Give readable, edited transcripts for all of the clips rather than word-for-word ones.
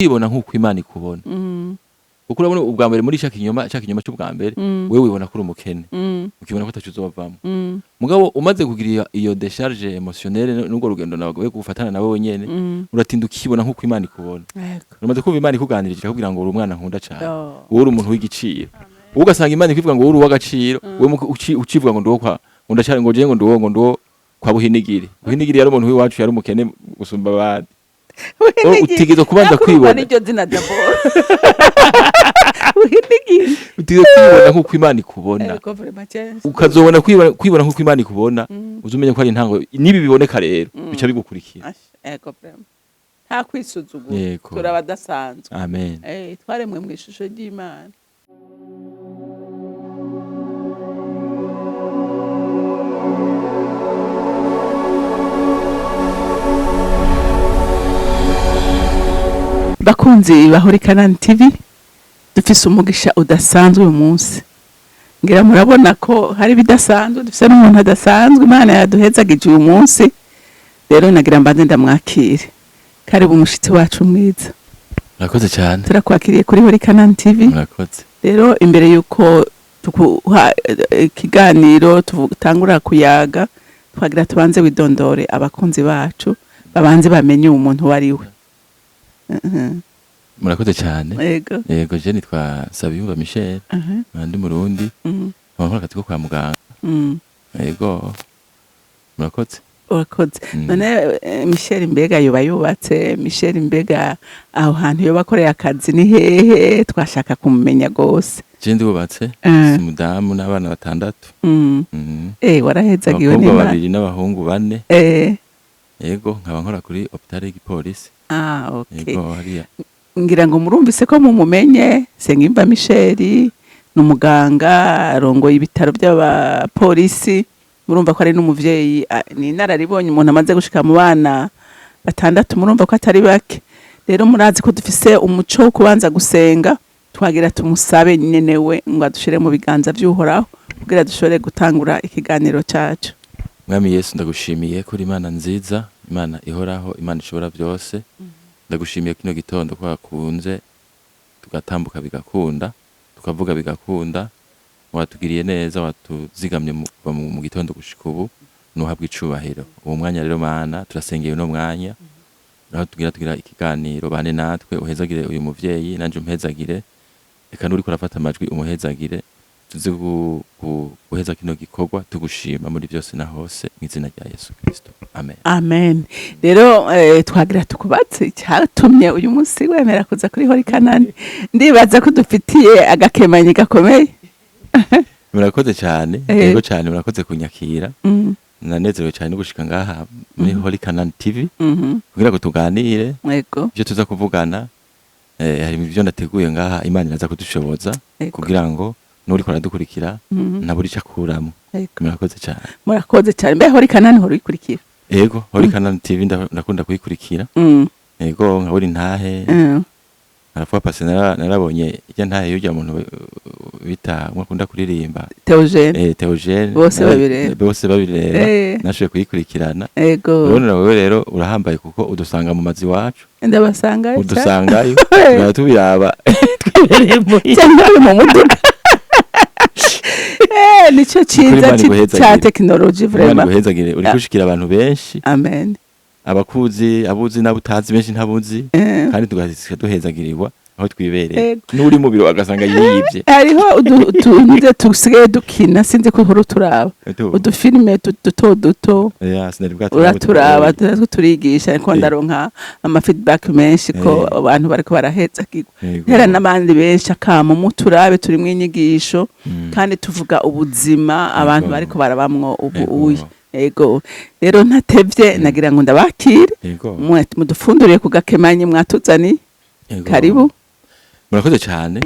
Kwibona nk'uko Imana ikubona, kuko urabona ubwa mbere muri ca kinyoma c'ubwa mbere, wewe wibona ko uri umukene, ukibona ko ataco uzovamwo. Mugabo umaze kugira iyo décharge émotionnelle n'urwo rugendo nawe gufatana nawe wenyene, uratinda ukibona nk'uko Imana ikubona. Umaze kumva Imana ikuganirije, ikakubwira ngo uri umwana nkunda cane, wowe uri umuntu w'igiciro, wowe ugasanga Imana ikuvuga ngo wowe uri uw'agaciro, wewe ucivuga ngo ndiwo kwa ngo ndacari, ngo jewe ngo ndiwo kwa Buhinigiri. Buhinigiri yari umuntu w'iwacu, yari umukene gusumba abandi. Utegerezwa kubanza kwibona. N'iryo zina d'abord, Buhinigiri. Utegerezwa kwibona nk'uko Imana ikubona. Ego, vraiment, cyane. Ukazobona kwibona nk'uko Imana ikubona, uzi ko ari intango n'ibi biboneka rero bica bigukurikira. Ego, vraiment, nta kwisuzugura. Turabadasanzwe. Amen. Twaremwe mu ishusho ry'Imana. Bakunzi ba Holy Canaan TV, dufise umugisha udasanzwe uyu munsi. Ngira murabona ko hari ibidasanzwe, dufise n'umuntu adasanzwe Imana yaduhezagije uyu munsi. Rero nagira mbanze ndamwakire. Karibu, umushitsi wacu mwiza. Murakoze cyane. Turakwakiriye kuri Holy Canaan TV. Murakoze. Rero imbere yuko tuguha ikiganiro, tutangura kuyaga, twagira tubanze widondore abakunzi bacu, babanze bamenye uwo muntu uwo ari we. Murakoze cyane. Yego. Yego, je nitwa Sabiyumva Michel, ndi Murundi, nkaba nkora akazi ko kwa muganga. Yego, murakoze. Urakoze. None Michel mbega yoba yubatse? Michel mbega aho hantu yoba akoreye akazi ni hehe? Twashaka kumumenya gose. Je ndubatse, si umudamu n'abana batandatu. Warahezagiwe Abakobwa n'Imana. babiri n'abahungu bane. Yego, nkaba nkora kuri hôpital y'igipolisi. Ah, okay. Yego, hariya. Ngira ngo murumvise ko mumumenye. Nsengimva Michel ni umuganga, arongoye ibitaro by'abapolisi. Murumva ko ari n'umuvyeyi, ni inararibonye. Umuntu amaze gushika mu bana batandatu, murumva ko atari bake. Rero murazi ko dufise umuco wo kubanza gusenga. Twagira tumusabe nyene we ngo adushire mu biganza vy'Uhoraho kugira dushobore gutangura ikiganiro cacu. Mwami Yesu, ndagushimiye kuri Imana nziza, Imana ihoraho, Imana ishobora byose. Ndagushimiye kino gitondo ko wakunze tugatambuka bigakunda, tukavuga bigakunda. Watugiriye neza, watuzigamye kuva mu gitondo gushika ubu, nuhabwa icubahiro. Uwo mwanya rero, Mana, turasengeye uno mwanya aho tugira ikiganiro, bane natwe, uhezagire uyu muvyeyi, nanje umpezagire, eka n'uriko urafata amajwi umuhezagire, tuze guheza kino gikorwa tugushima muri byose na hose, mu izina rya Yesu Kristo, amen. Amen. Rero twagira tukubatse icyatumye uyu munsi wemera kuza kuri Holy Canaan. Ndibaza ko dufitiye agakemanyi gakomeye. Murakoze cyane. Yego cyane, murakoze kunyakira. Nanezerewe cyane no gushika ngaha muri Holy Canaan TV kugira ngo tuganire. Ibyo tuza kuvugana, hari ibyo nateguye ngaha, Imana iraza kudushoboza kugira ngo n'uriko aradukurikira ntabura ico akuramo. Murakoze cyane. Murakoze cyane. Mbe Holy Canaan hora uyikurikira? Yego, Holy Canaan TV ndakunda kuyikurikira. Yego, nkabura intahe. Aravuga pasi narabonye ijya ntahe y'urya muntu bita umwe akunda kuririmba. Theogene. Theogene. Bose babireba. Bose babireba. Nashoboye kuyikurikirana. Urabona wewe rero urahambaye kuko udusanga mu mazi iwacu. Ndabasanga. Udusangayo, tukaba tubiraba twibereye muhira. Cyangwa uri mu muduga. Nico ciza Imana iguhezagire. ca tekinoloji. Imana Vraiment. iguhezagire, uri gushikira abantu benshi. Amen. Abakuzi, abuzi n'abutazi, benshi ntabuzi, kandi tugahita duhezagirirwa aho twibereye. N'uri mu biro agasanga yiyibye. Hariho utuntu dusigaye dukina, sinzi ko uhora uturaba, udufilime duto duto. Ya, sinari bwaturaba. Uraturaba, natwe turigisha, ariko ndaronka ama feedback menshi ko abantu bariko barahezagirwa. Hera n'abandi benshi akamo muturabe, turimwo inyigisho kandi tuvuga ubuzima abantu bariko barabamwo ubu. Uyu ego rero ntatevye, nagira ngo ndabakire, mudupfunduriye ku gakemanyi mwatuzaniye. Karibu. Murakoze cyane.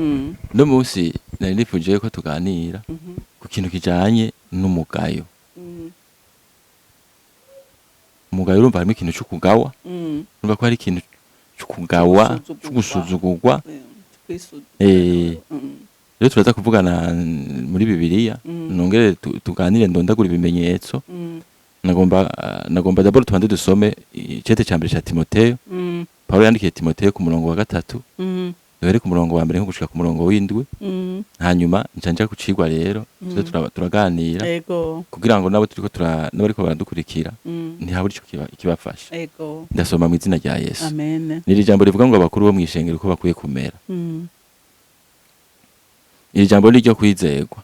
Uno munsi nari nifuje ko tuganira ku kintu kijanye n'umugayo. Umugayo, urumva harimo ikintu cyo kugawa. Urumva ko hari ikintu cyo kugawa. Gusuzugurwa. Cyo gusuzugurwa. Rero turaza kuvugana muri Bibiliya, nongere tuganire ndondagura ibimenyetso. Nagomba d'abord tubanze dusome icete ca mbere ca Timoteyo. Pawulo yandikiye Timoteyo ku murongo wa 3, duhere ku murongo wa mbere nko gushika ku murongo w'7. Hanyuma nca nja ku cigwa rero, tuze turaganira kugira ngo nabo turiko n'abariko baradukurikira ntihabura ico kibafasha. Ndasoma mu izina rya Yesu. Amen. Ni iri jambo rivuga ngo abakuru bo mw'ishengero uko bakwiye kumera. Iri jambo ni iryo kwizerwa.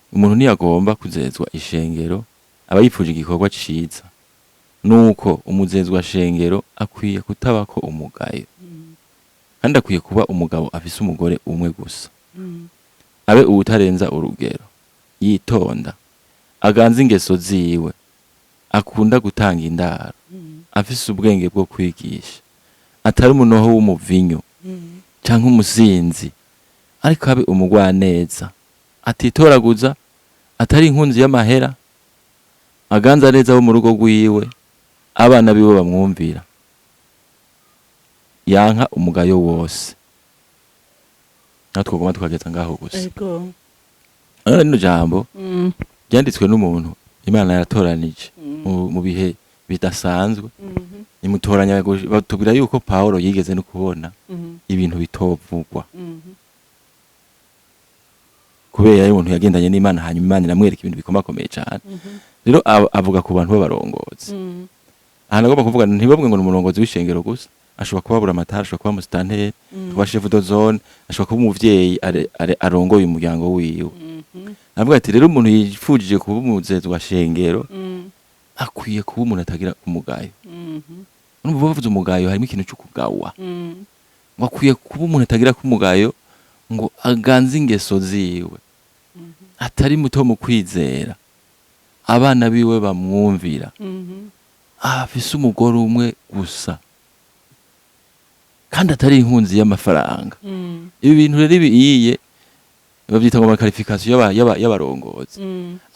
Umuntu ntiyagomba kuzezwa ishengero aba yipfuje igikorwa ciza, nuko umuzezwa shengero akwiye kutabako umugayo, kandi akwiye kuba umugabo afise umugore umwe gusa, abe uwutarenza urugero, yitonda, aganza ingeso ziwe, akunda gutanga indaro, afise ubwenge bwo kwigisha, atari umunoho w'umuvinyu canke umusinzi, ariko abe umugwaneza, atitoraguza, atari inkunzi y'amahera, aganza neza bo mu rugo rwiwe, abana biwe bamwumvira, yanka umugayo wose. Natwe twoguma tukageza ngaho gusa. None rino jambo ryanditswe n'umuntu Imana yatoranije mu bihe bidasanzwe, imutoranya batubwira yuko Pawulo yigeze no kubona ibintu bitovugwa, kubera yari umuntu yagendanye n'Imana, hanyuma Imana iramwereka ibintu bikomakomeye cane. Rero avuga ku bantu b'abarongozi. Aha nagomba kuvuga, ntibavuge ngo ni umurongozi w'ishengero gusa, ashobora kuba buramatari, ashobora kuba musitanteri, kuba chef de zone, ashobora kuba umuvyeyi arongoye umuryango wiwe. Avuga ati rero umuntu yifujije kuba umuzezwa shengero akwiye kuba umuntu atagira umugayo. Urumva bavuze umugayo harimo ikintu cyo kugawa. Ngo akwiye kuba umuntu atagira kumugayo, ngo aganze ingeso ziwe, atari muto mu kwizera, abana biwe bamwumvira, afise umugore umwe gusa, kandi atari inkunzi y'amafaranga. Ibi bintu rero ibiye babyita ngo ama qualifications y'abarongozi.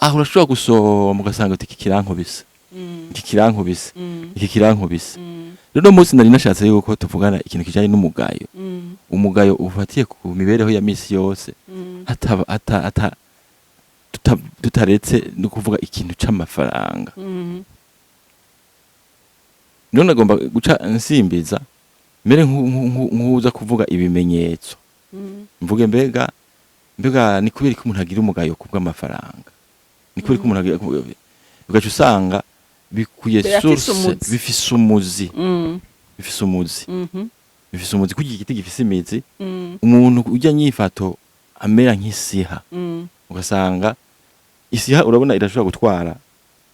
Aho urashobora gusoma ugasanga uti iki kirankubise, iki kirankubise, iki kirankubise. Rero uno munsi nari nashatse yuko tuvugana ikintu kijanye n'umugayo, umugayo ufatiye ku mibereho ya misi yose, hataba ata ata tutaretse no kuvuga ikintu c'amafaranga. None agomba guca nsimbiza mbere nk'uza kuvuga ibimenyetso, mvuge mbega ni kubera ko umuntu agira umugayo kubw'amafaranga, ni kubera ko umuntu agira, ugaca usanga bikuye Birafise source umuzi. Bifise umuzi, bifise umuzi, bifise umuzi kuko igiti gifise imizi. Umuntu ujya nyifato amera nk'isiha, ugasanga isiha urabona irashobora gutwara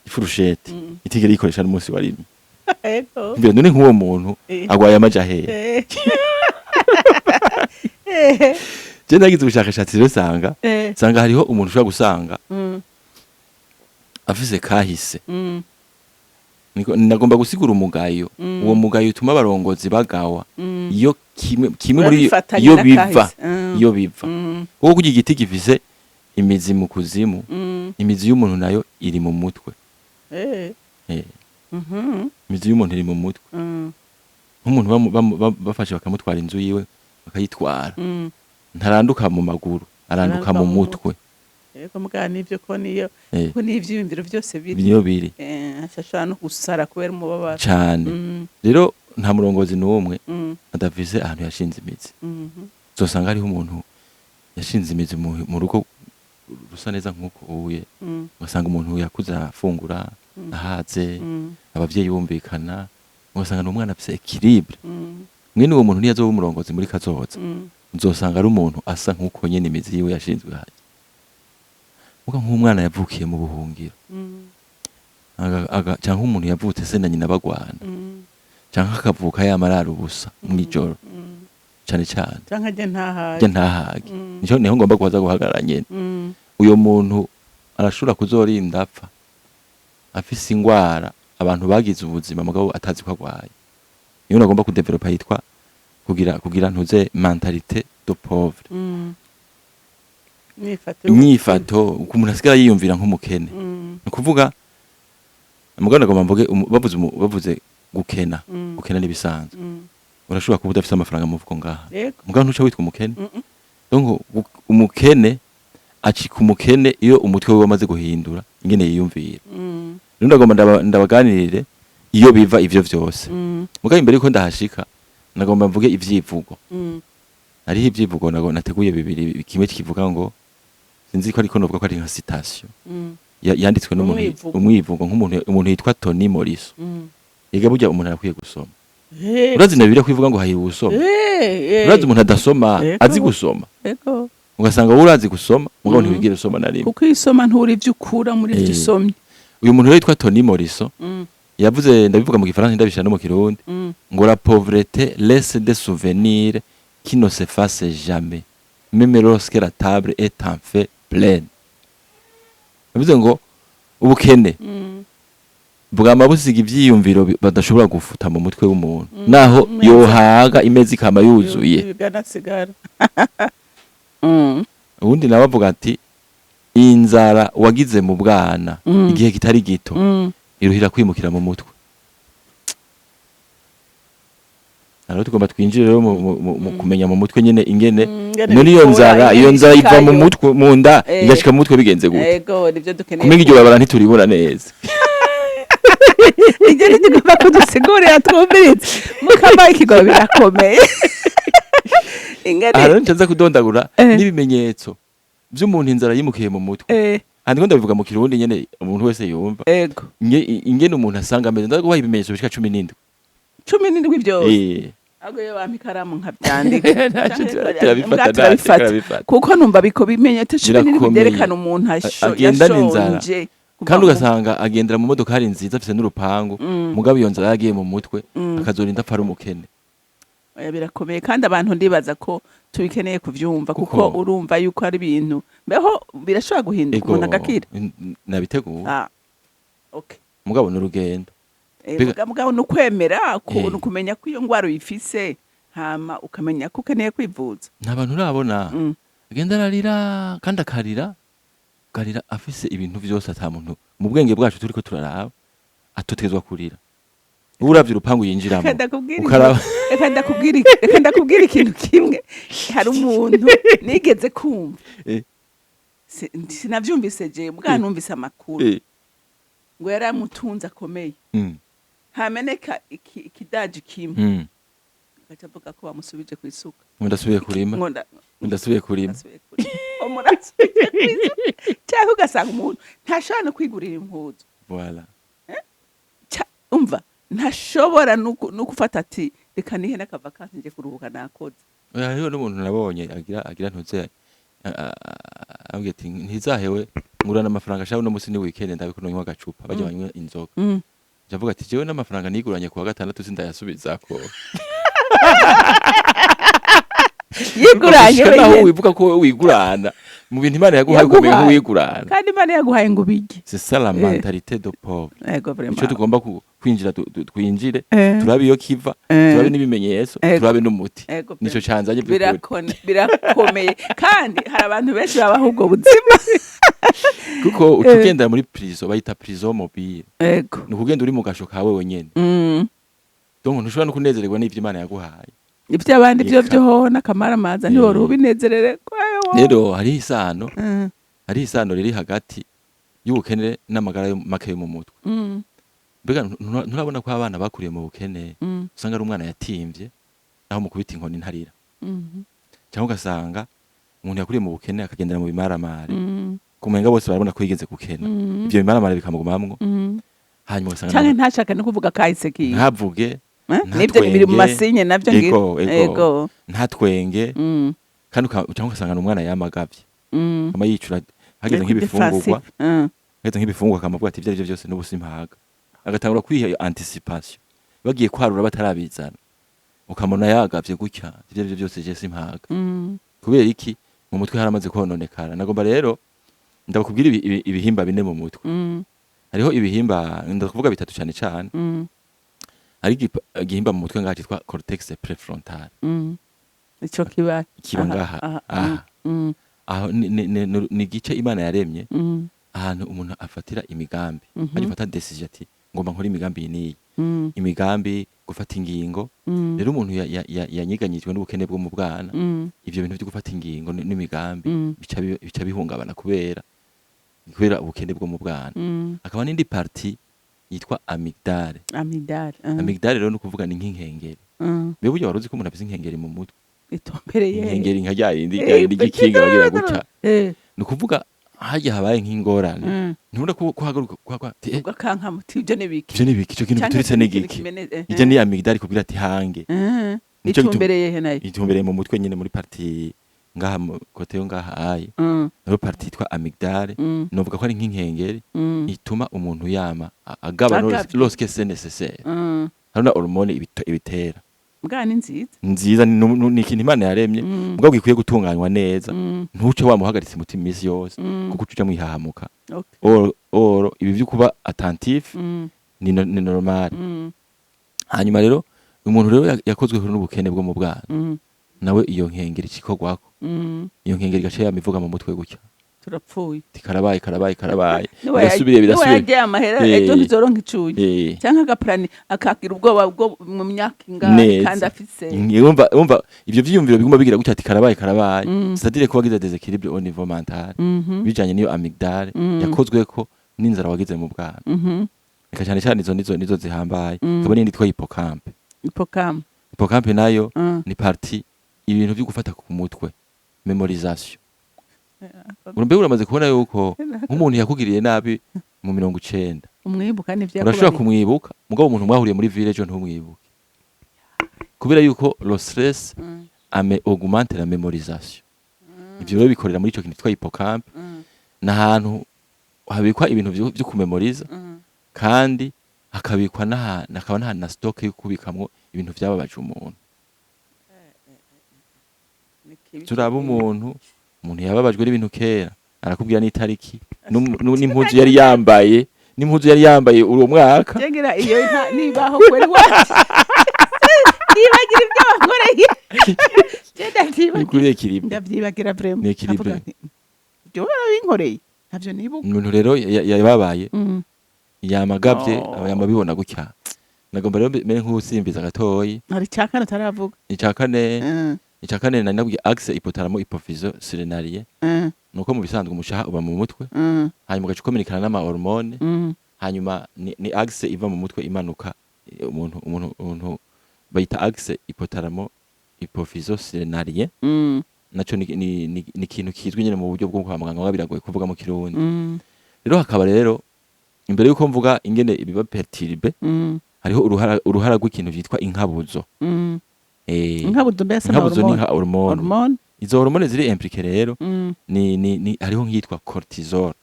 ifurusheti itigera yikoresha n'umunsi wa rimwe. Mbere none nk'uwo muntu agwaye amaja hehe? Je nagize ubushakashatsi rero sanga sanga hariho umuntu ushobora gusanga afise kahise. Niko nagomba gusigura umugayo, uwo mugayo utuma abarongozi bagawa iyo kimwe kimwe muri Urabifatanya iyo na biva kahise. Iyo biva, kuko kurya igiti gifise imizi mu kuzimu, imizi y'umuntu nayo iri mu mutwe. Imizi y'umuntu iri mu mutwe. Nk'umuntu bafashe bakamutwara inzu yiwe, bakayitwara, ntaranduka mu maguru, aranduka Aranduka mu mu mutwe. Yego, mbwa nivyo ko niyo ko n'ivyiyumviro byose biri niyo biri. Ashobora no gusara kubera umubabaro. Cane. Rero nta murongozi n'umwe adafise ahantu yashinze imizi. Uzosanga hariho umuntu yashinze imizi mu rugo rusa neza nk'uko uye, ugasanga umuntu yakuze afungura ahaze, abavyeyi bumvikana, ugasanga ni umwana afise équilibre. Mwene uwo muntu niyo azoba umurongozi muri kazoza, uzosanga ari umuntu asa nk'uko nyene imizi yiwe yashinzwe harya. Muga nk'umwana yavukiye mu buhungiro, canke umuntu yavutse se na nyina bagwana, canke akavuka yamarara ubusa mw'ijoro, cane cane canke ajye ntahaye. Rya ntahage. Nico niho ngomba kubaza guhagarara nyene. Uyo muntu arashobora kuzorinda apfa afise ingwara abantu bagize ubuzima mugabo atazi ko agwaye. Niyo nagomba kudevelopa yitwa kugira ntuze mentalité de pauvre. Imyifato. Imyifato uko umuntu asigara yiyumvira nk'umukene. Ni ukuvuga mugabo nagomba mvuge bavuze gukena, gukena n'ibisanzwe. Urashobora kuba udafise amafaranga mu mufuko ngaha, mugabo ntuca witwa umukene. Donc umukene acika umukene iyo umutwe wiwe wamaze guhindura ingene yiyumvira. Rero ndagomba ndabaganirire iyo biva ivyo vyose. Mugabo imbere yuko ndahashika Nagomba mvuge ivyivugo. Hariho ivyivugo nateguye bibiri. Kimwe kivuga ngo, sinzi ko ariko novuga ko ari nka citation yanditswe n'umuntu. Umwivugo. Umwivugo nk'umuntu, umuntu yitwa Toni Morrison. Ega burya umuntu arakwiye gusoma. Urazi na Bibiliya ko ivuga ngo hahirwa usoma? Urazi umuntu adasoma azi gusoma, ugasanga wowe urazi gusoma mugabo ntiwigire usoma na rimwe. Kuko iyo usoma nturi ivyo ukura muri ivyo usomye. Uyu muntu rero yitwa Toni Morrison yavuze, ndabivuga mu Gifaransa, ndabishira no mu Kirundi, ngo: "La pauvreté laisse des souvenirs qui ne s'effacent jamais, même lorsque la table est enfin pleine." Bivuze ngo ubukene bwama busiga ivyiyumviro badashobora gufuta mu mutwe w'umuntu, naho yohaga imeza ikama yuzuye. Biganasigara. Ubundi nawe avuga ati: "Inzara wagize mu bwana igihe kitari gito iruhira kwimukira mu mutwe." Rero tugomba twinjire rero mu kumenya mu mutwe nyene ingene Ingene none iyo bikura, nzara, iyo ingene nzara iva mu ishikayo. mutwe, mu nda, igashika mu mutwe bigenze gute? Ego, nivyo dukeneye. Kumenga iryo barabara ntituribona neza. Ibyo ntitugomba kudusigurira, twumvirize mukama, ikigo birakomeye ingene. Aha rero nca nza kudondagura n'ibimenyetso vy'umuntu inzara yimukiye mu mutwe. Aha ndiko ndabivuga mu Kirundi nyene umuntu wese yumva. Ingene umuntu asanga ameze, ndaguha ibimenyetso bishika 17. 17 byose? Eh. Ahubwo iyo bampa ikaramu nkabyandika. Ntacyo, turabifata. Mbwa Ntacyo. turabifata. Turabifata. Kuko numva biko bimenyetso 17 Birakomeye. byerekana umuntu Agendana inzara. yashonje. Kuva Kandi ugasanga agendera mu modokari nziza, afise n'urupangu, mugabo iyo nzara yagiye mu mutwe, akazorinda apfa ari umukene. Oya, birakomeye, kandi abantu ndibaza ko tubikeneye kuvyumva, kuko urumva yuko ari ibintu mbeho birashobora guhinduka, umuntu agakira. Nabiteguye. Ah, okay. Mugabo n'urugendo. Mugabo ni ukwemera ni ukumenya ko iyo ngwara uyifise, hama ukamenya ko ukeneye kwivuza. Nta bantu urabona agenda ararira, kandi akarira akarira afise ibintu vyose, ata muntu mu bwenge bwacu turiko turaraba atotegezwa kurira. Uba uravye urupangu yinjiramo, Reka ndakubwire ukaraba. Reka ndakubwira ikintu kimwe. Hari umuntu nigeze kumva, sinavyumvise jewe, bwa numvise amakuru, ngo yari amutunze akomeye, hameneka ikidaji kimwe, agaca avuga ko bamusubije ku isuka. Ngo ndasubiye kurima. Ngo Ngo ndasubiye kurima. Ndasubiye kurima. Ngo murasubije ku isuka, cyangwa ugasanga umuntu ntashobora no kwigurira impuzu. Voilà. Umva, ntashobora no gufata ati: "Reka nihe n'akavakansi nje kuruhuka nakoze." Oya, hariho n'umuntu nabonye agira ntuze, ambwira ati: "Ntizahewe ngurana amafaranga shaho, uno musi ni weekend, ndabiko nonywa agacupa." Bajya banywa inzoga. Ndavuga ati: "Jewe n'amafaranga niguranye kuwa gatandatu sindayasubizako." Yiguranye Gushika naho wenyene. wivuga ko wowe wigurana mu bintu Imana yaguhaye, ukamenya Yaguhaye. nk'uwigurana. Kandi Imana yaguhaye ngo ubirye. C'est ça la mentalité de pauvre. Ego, vraiment. Ico tugomba kwinjira, twinjire, turabe iyo kiva, turabe n'ibimenyetso, turabe n'umuti. Ego, Nico vraiment. canzanye by'ukuri. Birakomeye, kandi hari abantu benshi babaho ubwo buzima. Kuko uca ugendera muri prison, bayita prison mobile. Ni ukugenda uri mu gasho kawe wenyene. Donc ntushobora no kunezererwa n'ivyo Imana yaguhaye. Iby'abandi byo Eka. byo n'akamaramaza, ntiwari ubinezerere. Rero hariho isano, hariho isano riri hagati y'ubukene n'amagara make yo mu mutwe. Mbega nturabona ko abana bakuriye mu bukene usanga ari umwana yatimvye, naho mukubita inkoni ntarira, cyangwa ugasanga umuntu yakuriye mu bukene akagendera mu bimaramare, kumenga bose barabona ko yigeze gukena, ivyo bimaramare bikamugumamwo, hanyuma ugasanga Canke ntashake no kuvuga kahise kiwe. Ntavuge. Eh? Nibyo biri mu Ntatwenge. masinye navyo ngira. Ego. Ego. Ntatwenge. Kandi cyangwa ugasanga ni umwana yamagavye, ama yicura hageze Ariko nk'ibifungurwa, defensive. Hageze nk'ibifungurwa akamavuga ati: "Ibyo arivyo byose n'ubu simpaga." Agatangura kwiha iyo anticipation, bagiye kwarura batarabizana, ukamubona yagavye gutya: "Ibyo arivyo byose je simpaga." Kubera iki? Mu mutwe haramaze kononekara. Nagomba rero ndabakubwira ibihimba bine mu mutwe. Hariho ibihimba, ndakuvuga bitatu cyane cyane. Hari igihimba mu mutwe ngaha cyitwa cortex préfrontal. Ico kiba Kiba aha, ngaha, aha, aha. Aho ni igice Imana yaremye, ahantu umuntu afatira imigambi, hajya ufata decision ati: "Ngomba nkora imigambi iyi n'iyi." Imigambi, gufata ingingo. Rero umuntu yanyiganyijwe n'ubukene bwo mu bwana, ivyo bintu byo gufata ingingo n'imigambi bica bihungabana kubera ubukene bwo mu bwana. Hakaba n'indi partie yitwa amygdale. Amygdale. Amygdale rero ni ukuvuga ni nk'inkengeri. Mbe burya wari uzi ko umuntu afise inkengeri mu mutwe? Itumbereye? Inkengeri nka rya yindi ry'ikinga bagira gutya. Ni ukuvuga harya habaye nk'ingorane, ntubona ko kuhaguruka kwa ati, Ugakanka muti ibyo ni biki? Ivyo ni biki? Ico kintu Canke gituritse ni ikintu giki? kimene. Ijya ni amygdale kubwira ati hange. Nico Itumbereye he nayo? Itumbereye mu mutwe nyine, muri partie ngaha côté yo ngaha aye, nayo partie yitwa amygdale. Novuga ko ari nk'inkengeri ituma umuntu yama agaba Agavye. lorsque c'est nécessaire. Hari na hormone ibitera. Bwa ni nziza. Nziza, ni ikintu Imana yaremye, mugabo gikwiye gutunganywa neza. Ntuce wamuhagaritse umutima iminsi yose, kuko uca mwihahamuka. Or ibi vyo kuba attentif ni normal. Hanyuma rero umuntu rero yakozweho n'ubukene bwo mu bwana, nawe iyo nkengeri ikikorwako, iyo nkengeri igaca yamivuga mu mutwe gutya. Turapfuye. Ati karabaye, karabaye, karabaye, birasubiriye, birasubiriye. Niwayagiye amahera, ejo ntizoronka icuye, canke agaplani, akagira ubwoba bwo mu myaka ingahe Neza. kandi afise. Wumva ivyo vyiyumviro biguma bigira gutya ati karabaye, karabaye, c'est-à-dire ko wagize déséquilibre au niveau mental bijanye n'iyo amygdale yakozweko n'inzara wagize mu bwana. Reka cyane cyane izo nizo zihambaye. Ikaba n'indi yitwa hippocampe. Hippocampe. Hippocampe nayo ni partie ibintu vyo gufata ku mutwe, mémorisation. Urumbe uramaze kubona yuko nk'umuntu yakugiriye nabi mu 90, umwibuka n'ivyo urashobora yakubariye. kumwibuka, mugabo umuntu mwahuriye muri ville ejo ntumwibuke, kubera yuko le stress ame augmente la mémorisation. Ivyo rero bikorera muri ico kintu twitwa hippocampe. Ni ahantu habikwa ibintu vyo kumemoriza, kandi hakabikwa n'ahantu, hakaba n'ahantu na stock yo kubikamwo ibintu vyababaje umuntu. Ni kibi. Turaba umuntu yababajwe n'ibintu kera, arakubwira n'itariki n'impuzu yari yambaye, uwo mwaka. Jengira iyo nibaho kweri wacu nibagira ibyo wankoreye, je ndavyibagira. Kuri équilibre. Ndavyibagira vraiment. Ni équilibre. Nkavuga nti, ibyo warabinkoreye ntavyo nibuka. Umuntu rero yababaye, yamagavye, Oh. aba yama abibona gutya. Nagomba rero mere nk'usimbiza gatoyi. Hari icya kane utaravuga. Icya kane, icya kane nari nabwiye axe hypothalamo hypophyso surrénalien. Nuko mu bisanzwe umushaha uba mu mutwe, hanyuma ugaca ukominikana n'ama hormone. Hanyuma ni axe iva mu mutwe imanuka, umuntu bayita axe hypothalamo hypophyso surrénalien. Naco ni ikintu kizwi nyene mu buryo bwo kwa muganga, mugabo biragoye kuvuga mu Kirundi. Rero hakaba rero, imbere yuko mvuga ingene ibiba perturbé, hariho uruhara rw'ikintu vyitwa inkabuzo. Inkabuzo mbese? Inkabuzo ni hormone. nka hormone. Hormone. Izo hormone ziri impliquées rero, ni hariho nk'iyitwa cortisol.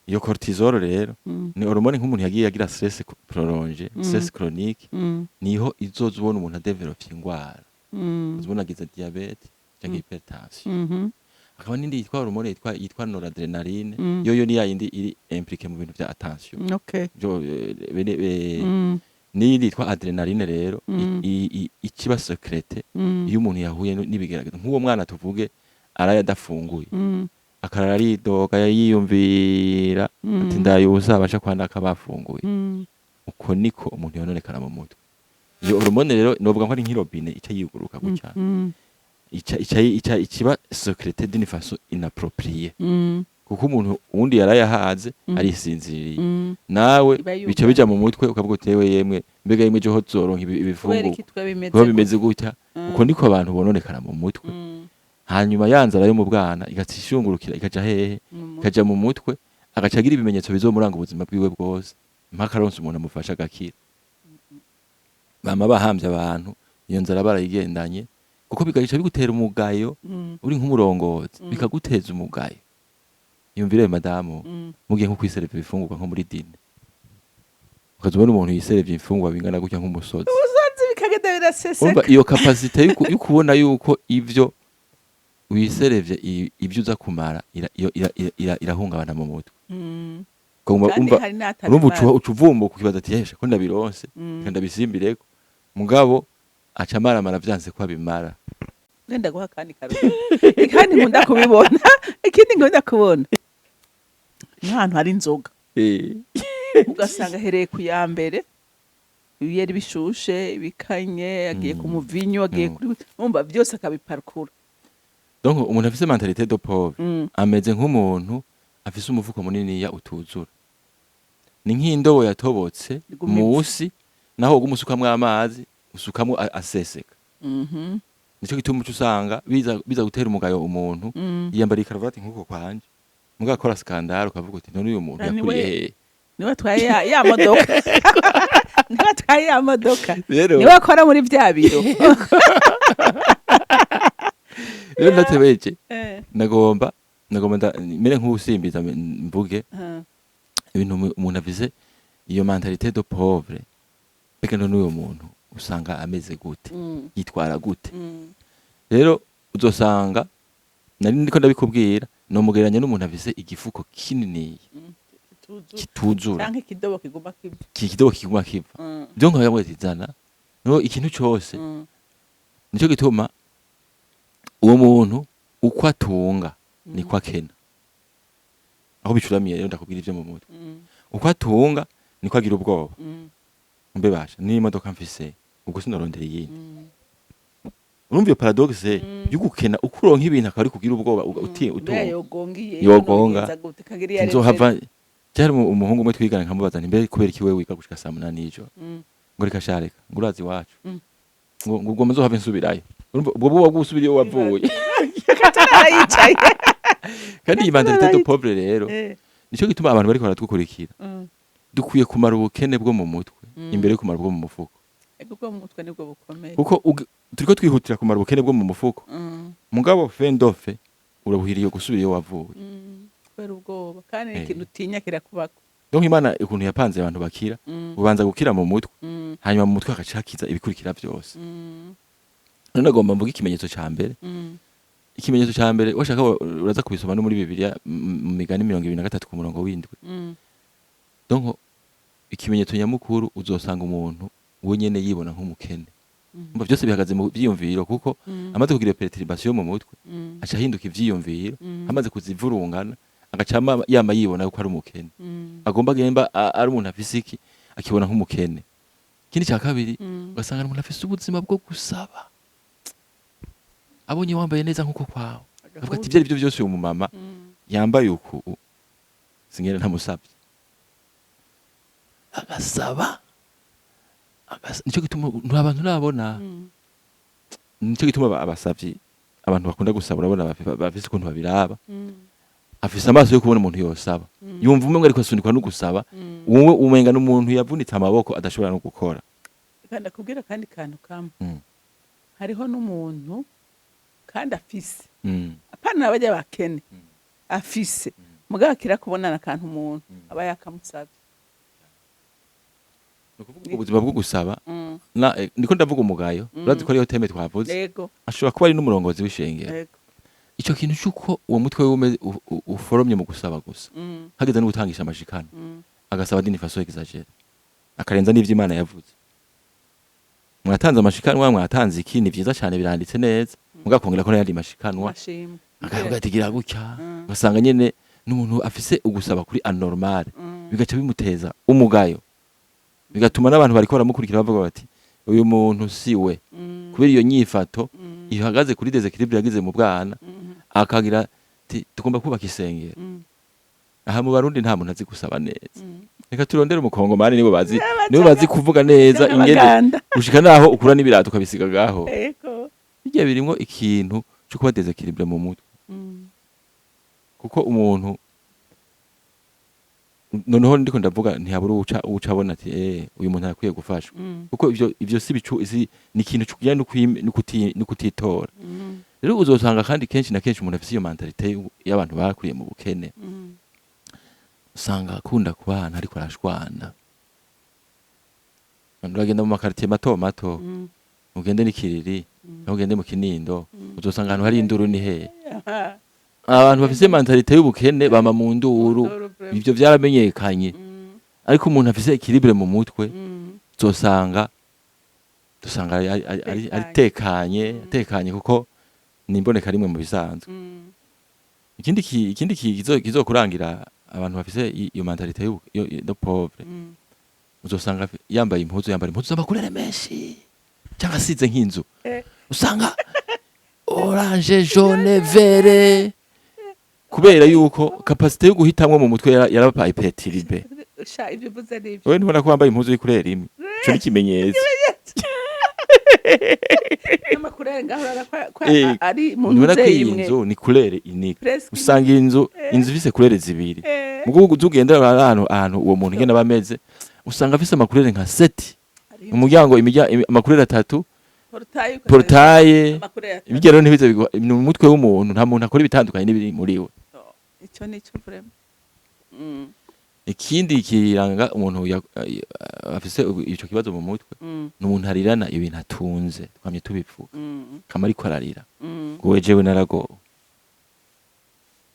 Iyo cortisol rero ni hormone nk'umuntu yagiye agira stress prolongé, stress chronique, niho izoza ubona umuntu adevelope ingwara, uzobona agize diabète canke hypertension. Hakaba n'indi yitwa hormone yitwa noradrénaline. Yoyo ni yayindi iri impliquée mu bintu vya attention. Byo bene n'iyindi yitwa adrénaline rero, ikiba sécrétée iyo umuntu yahuye n'ibigeragezo, nk'uwo mwana tuvuge araye adafunguye, akarara aridoga, yiyumvira ati ndaye ubusa, abasha kwandaka bafunguye. Uko niko umuntu yononekara mu mutwe. Iyo hormone rero novuga ko ari nk'irobine ica yiguruka gutya, ica ikiba sécrétée d'une façon inappropriée, kuko umuntu uwundi yarayahaze, arisinziriye, nawe Iba yugaye. bica bija mu mutwe, ukavuga uti yewe yemwe, mbega yemwe ejo ho tuzoronka Kubera ibifungurwa? iki twe bimeze? Kuba bimeze gutya. Uko niko abantu bononekara mu mutwe. Hanyuma ya nzara yo mu bwana igaca ishungurukira, ikaja hehe? Mu mutwe. Ikaja mu mutwe, agaca agira ibimenyetso bizomuranga ubuzima bwiwe bwose, mpaka aronse umuntu amufasha agakira. Bama bahamvye abantu iyo nzara barayigendanye, kuko bigaca bigutera umugayo. Uri nk'umurongozi, bikaguteza umugayo. Yumvire madamu, mugiye nko kwisereva ibifungurwa nko muri dîner, ukaza ubona umuntu yiserevye imfungurwa bingana gutya nk'umusozi. Umusozi, bikagenda biraseseka. Umva iyo capacité yo kubona yuko ivyo wiserevye ivyo uza kumara irahungabana mu mutwe. Ukaguma Kandi umva hari n'atabimara. urumva uca uvumbuka, ukibaza ati yesha ko ndabironse, reka ndabisimbireko, mugabo aca amaramara vyanse ko abimara. Nenda guha akandi karori kandi nkunda kubibona. Ikindi nkunda kubona, nk'ahantu hari inzoga, ugasanga ahereye ku ya mbere, ibiyeri bishushe bikanye, agiye ku muvinyu, agiye kuri, umva byose akabiparukura. Donc umuntu afise mentalité de pauvre ameze nk'umuntu afise umufuko muniniya utuzura, ni nk'indobo yatobotse Iguma ipfa. musi, naho woguma usukamwo amazi Usukamwo aseseka. Nico gituma uca usanga biza gutera umugayo umuntu yiyambariye ikaravati nk'uko kwanje, mugabo akora scandale, ukavuga uti: "None uyu muntu Ah, yakuriye hehe?" Niwe atwaye ya modoka, niwe atwaye ya modoka. Rero Niwe akora muri vya biro. Rero ndatebeje. Nagomba mere nk'uwusimbiza mvuge ibintu umuntu afise iyo mentalité de pauvre, mbega none uyo muntu usanga ameze gute? Yitwara gute? Rero uzosanga nari ndiko ndabikubwira, nomugereranya n'umuntu afise igifuko kinini kituzura. Canke ikidobo kiguma kiva. Kidobo kiguma kiva. Byo nka ati zana no ikintu cose. Nico gituma uwo muntu uko atunga niko akena. Aho bicuramiye rero, ndakubwira ivyo mu mutwe. Uko atunga niko agira ubwoba. Mbe basha n'imodoka mfise, ubwo sinorondera iyindi? Urumva iyo paradoxe y'ugukena, uko uronka ibintu akaba ari kugira ubwoba uti Mbega utunga yogonga iye? Yogonga. Yogenza gute kagira iyo Nzohava cyari umuhungu umwe twigana, nkamubaza nti: "Mbe kubera iki wewe wiga gushika saa 8 y'ijoro?" Ngo: "Reka sha, reka," ngo: "Urazi iwacu." Ngo ubwo nzohave nsubirayo. Urumva ubwo bwoba bw'usubira iyo wavuye. Katarara yicaye. Kandi iyi mentalité de pauvre rero, nico gituma abantu bariko baratwukurikira, dukwiye kumara ubukene bwo mu mutwe imbere yo kumara ubwo mu mufuko. Ego, ubwo mu mutwe nibwo bukomeye. Kuko turiko twihutira kumara ubukene bwo mu mufuko, mugabo fe ndofe urabuhiriye gusubira iyo wavuye. Kubera ubwoba kandi ikintu utinya kirakubako. Donc Imana ukuntu yapanze abantu bakira, ubanza gukira mu mutwe, hanyuma mu mutwe hagaca hakiza ibikurikira byose. None agomba mvuga ikimenyetso ca mbere. Ikimenyetso ca mbere, washaka uraza kubisoma no muri Bibiliya, mu Migani 23 ku murongo w'7. Donc ikimenyetso nyamukuru, uzosanga umuntu we nyene yibona nk'umukene. Umva, byose bihagaze mu vyiyumviro, kuko amaze kugira perturbation mu mutwe, aca ahinduka ivyiyumviro. Amaze kuzivurungana, agaca yama yibona yuko ari umukene. Agomba agemba ari umuntu afise iki, akibona nk'umukene. Ikindi cya kabiri, ugasanga ari umuntu afise ubuzima bwo gusaba. Abonye wambaye neza nk'uko kwawe, avuga ati: "Ibyo ari byo byose, uyu mumama yambaye uku singene ntamusabye." Agasaba nicyo gituma nta bantu nabona. Nicyo gituma abasavyi, abantu bakunda gusaba, urabona bafise ukuntu babiraba. Afise amaso yo kubona umuntu yosaba, yumva umengo ariko asunikwa no gusaba. Wowe umenga n'umuntu yavunitse amaboko, adashobora no gukora. Kandi akubwira akandi kantu kamwe. Hariho n'umuntu kandi afise, apana bajya bakene, afise, mugabo akira kubonana akantu umuntu aba yakamusavye. Ni ukuvuga ubwo buzima bwo gusaba na ndiko ndavuga umugayo. Urazi ko ariyo thème twavuze. Ashobora kuba ari n'umurongozi w'ishengero. Ico kintu c'uko uwo mutwe wiwe uforomye mu gusaba gusa, hageze no gutangisha amashikano, agasaba d'une façon exagérée, akarenza n'ivyo Imana yavuze. Mwatanze amashikanwa, mwatanze iki, ni vyiza cyane, biranditse neza, mugakongera ko n'ayandi mashikanwa. Amashimwe. Akavuga ati: "Gira gutya." Ugasanga nyene n'umuntu afise ugusaba kuri anormal, bigaca bimuteza umugayo, bigatuma n'abantu bariko baramukurikira bavuga bati: "Uyu muntu si we." Kubera iyo nyifato ihagaze kuri déséquilibre yagize mu bwana. Akagira ati: "Tugomba kubaka isengero." Aha mu Barundi nta muntu azi gusaba neza. Reka turondere umukongomani, nibo bazi, nibo bazi kuvuga neza ingene Abaganda. Gushika naho ukura n'ibirato ukabisiga gaho. Bijya birimwo ikintu cyo kuba déséquilibre mu mutwe. Kuko umuntu noneho ndiko ndavuga, ntihabura uwuca abona ati: "Eh, uyu muntu arakwiye gufashwa." Kuko ivyo si bicu si ni ikintu kijyanye no kutitora. Rero uzosanga kandi kenshi na kenshi umuntu afise iyo mentalité y'abantu bakuriye mu bukene, usanga akunda kuba ahantu ariko arashwana. Uragenda mu makaritiye mato mato, ugende n'ikiriri, aho ugende mu Kinindo, uzosanga ahantu hari induru ni hehe? Aha. Abantu bafise mentalité y'ubukene bama mu nduru. Nduru vraiment. Ivyo vyaramenyekanye. Ariko umuntu afise équilibre mu mutwe, uzosanga dusanga ari Tekanye. tekanye, atekanye, kuko ni imboneka rimwe mu bisanzwe. Ikindi kizokurangira abantu bafise iyo mentalité de pauvre, uzosanga yambaye impuzu, yambara impuzu z'ama couleurs menshi, cyangwa asize nk'inzu, usanga orange, jaune, vert, kubera yuko capacité yo guhitamwo mu mutwe yarabaye perturbée. Sha, ibyo uvuze ni ibyo. Wewe ntubona ko wambaye impuzu y'i couleur imwe? Ico ni ikimenyetso. N'ama couleurs ngaho urabona ko ari mu Ntubona ko ntuze iyi imwe. nzu ni couleur unique. Presque. Usanga inzu ifise couleurs zibiri. Mugo ugenda ahantu uwo muntu ingene aba ameze, usanga afise ama couleurs nka sept. Umuryango, ama couleurs atatu. Portail. Portail. Ama couleurs atatu. Ibigero ntibize ni umutwe w'umuntu, nta muntu akora ibitandukanye n'ibiri muri we. Oh, ico nico vraiment. Ikindi kiranga umuntu afise ico kibazo mu mutwe, ni umuntu arirana ibintu atunze. Twamye tubivuga, kama ariko ararira ngo jewe naragowe,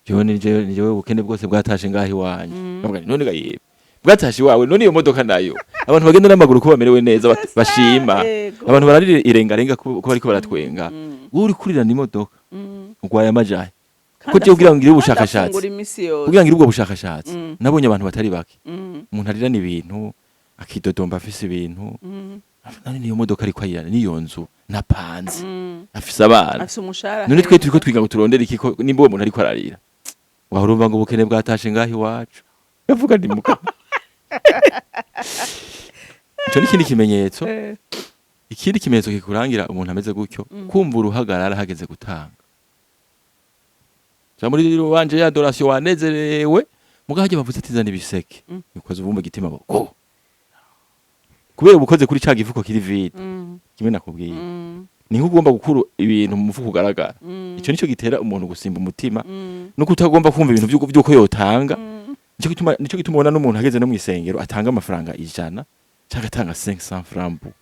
jewe ni jewe, ni jewe, ubukene bwose bwatashe ngaho iwanje. Ndavuga nti, none ga yebe bwatashe iwawe, none iyo modoka nayo abantu bagenda n'amaguru ko bamerewe neza bashima. Abantu bararira irengarenga ko bariko baratwenga. Wowe uri kurirana imodoka, urwaye amajahe. Kandi Ko jewe kugira ngo ngire kandi ubushakashatsi, afungura imisi yose. kugira ngire ubwo bushakashatsi, nabonye abantu batari bake, umuntu arirana ibintu, akidodomba afise ibintu. None niyo modoka ariko ayirana, niyo nzu napanze, afise abana, afise umushahara. None twe turiko twiga ngo turondere iki, ko nimba uwo muntu ariko ararira, wahora urumva ngo ubukene bwatashe ngaho iwacu, yavuga ni muka. Ico ni ikindi kimenyetso. Ikindi kimenyetso kikurangira umuntu ameze gutyo, kumva uruhagarara hageze gutanga. Ja muri wanje ya adoration wanezerewe, muga hajya bavuze ati zana ibiseke, ukoze ubumba igitima go kubera ubukoze kuri ca gifuko kiri vide. Kimwe nakubwiye, ni nko ugomba gukura ibintu mu mufuko ugaragara. Ico nico gitera umuntu gusimba umutima, no kutagomba kumva ibintu vy'uko yotanga. Nico gituma ubona n'umuntu ageze no mw'isengero atanga amafaranga 100 canke atanga 500 francs bu.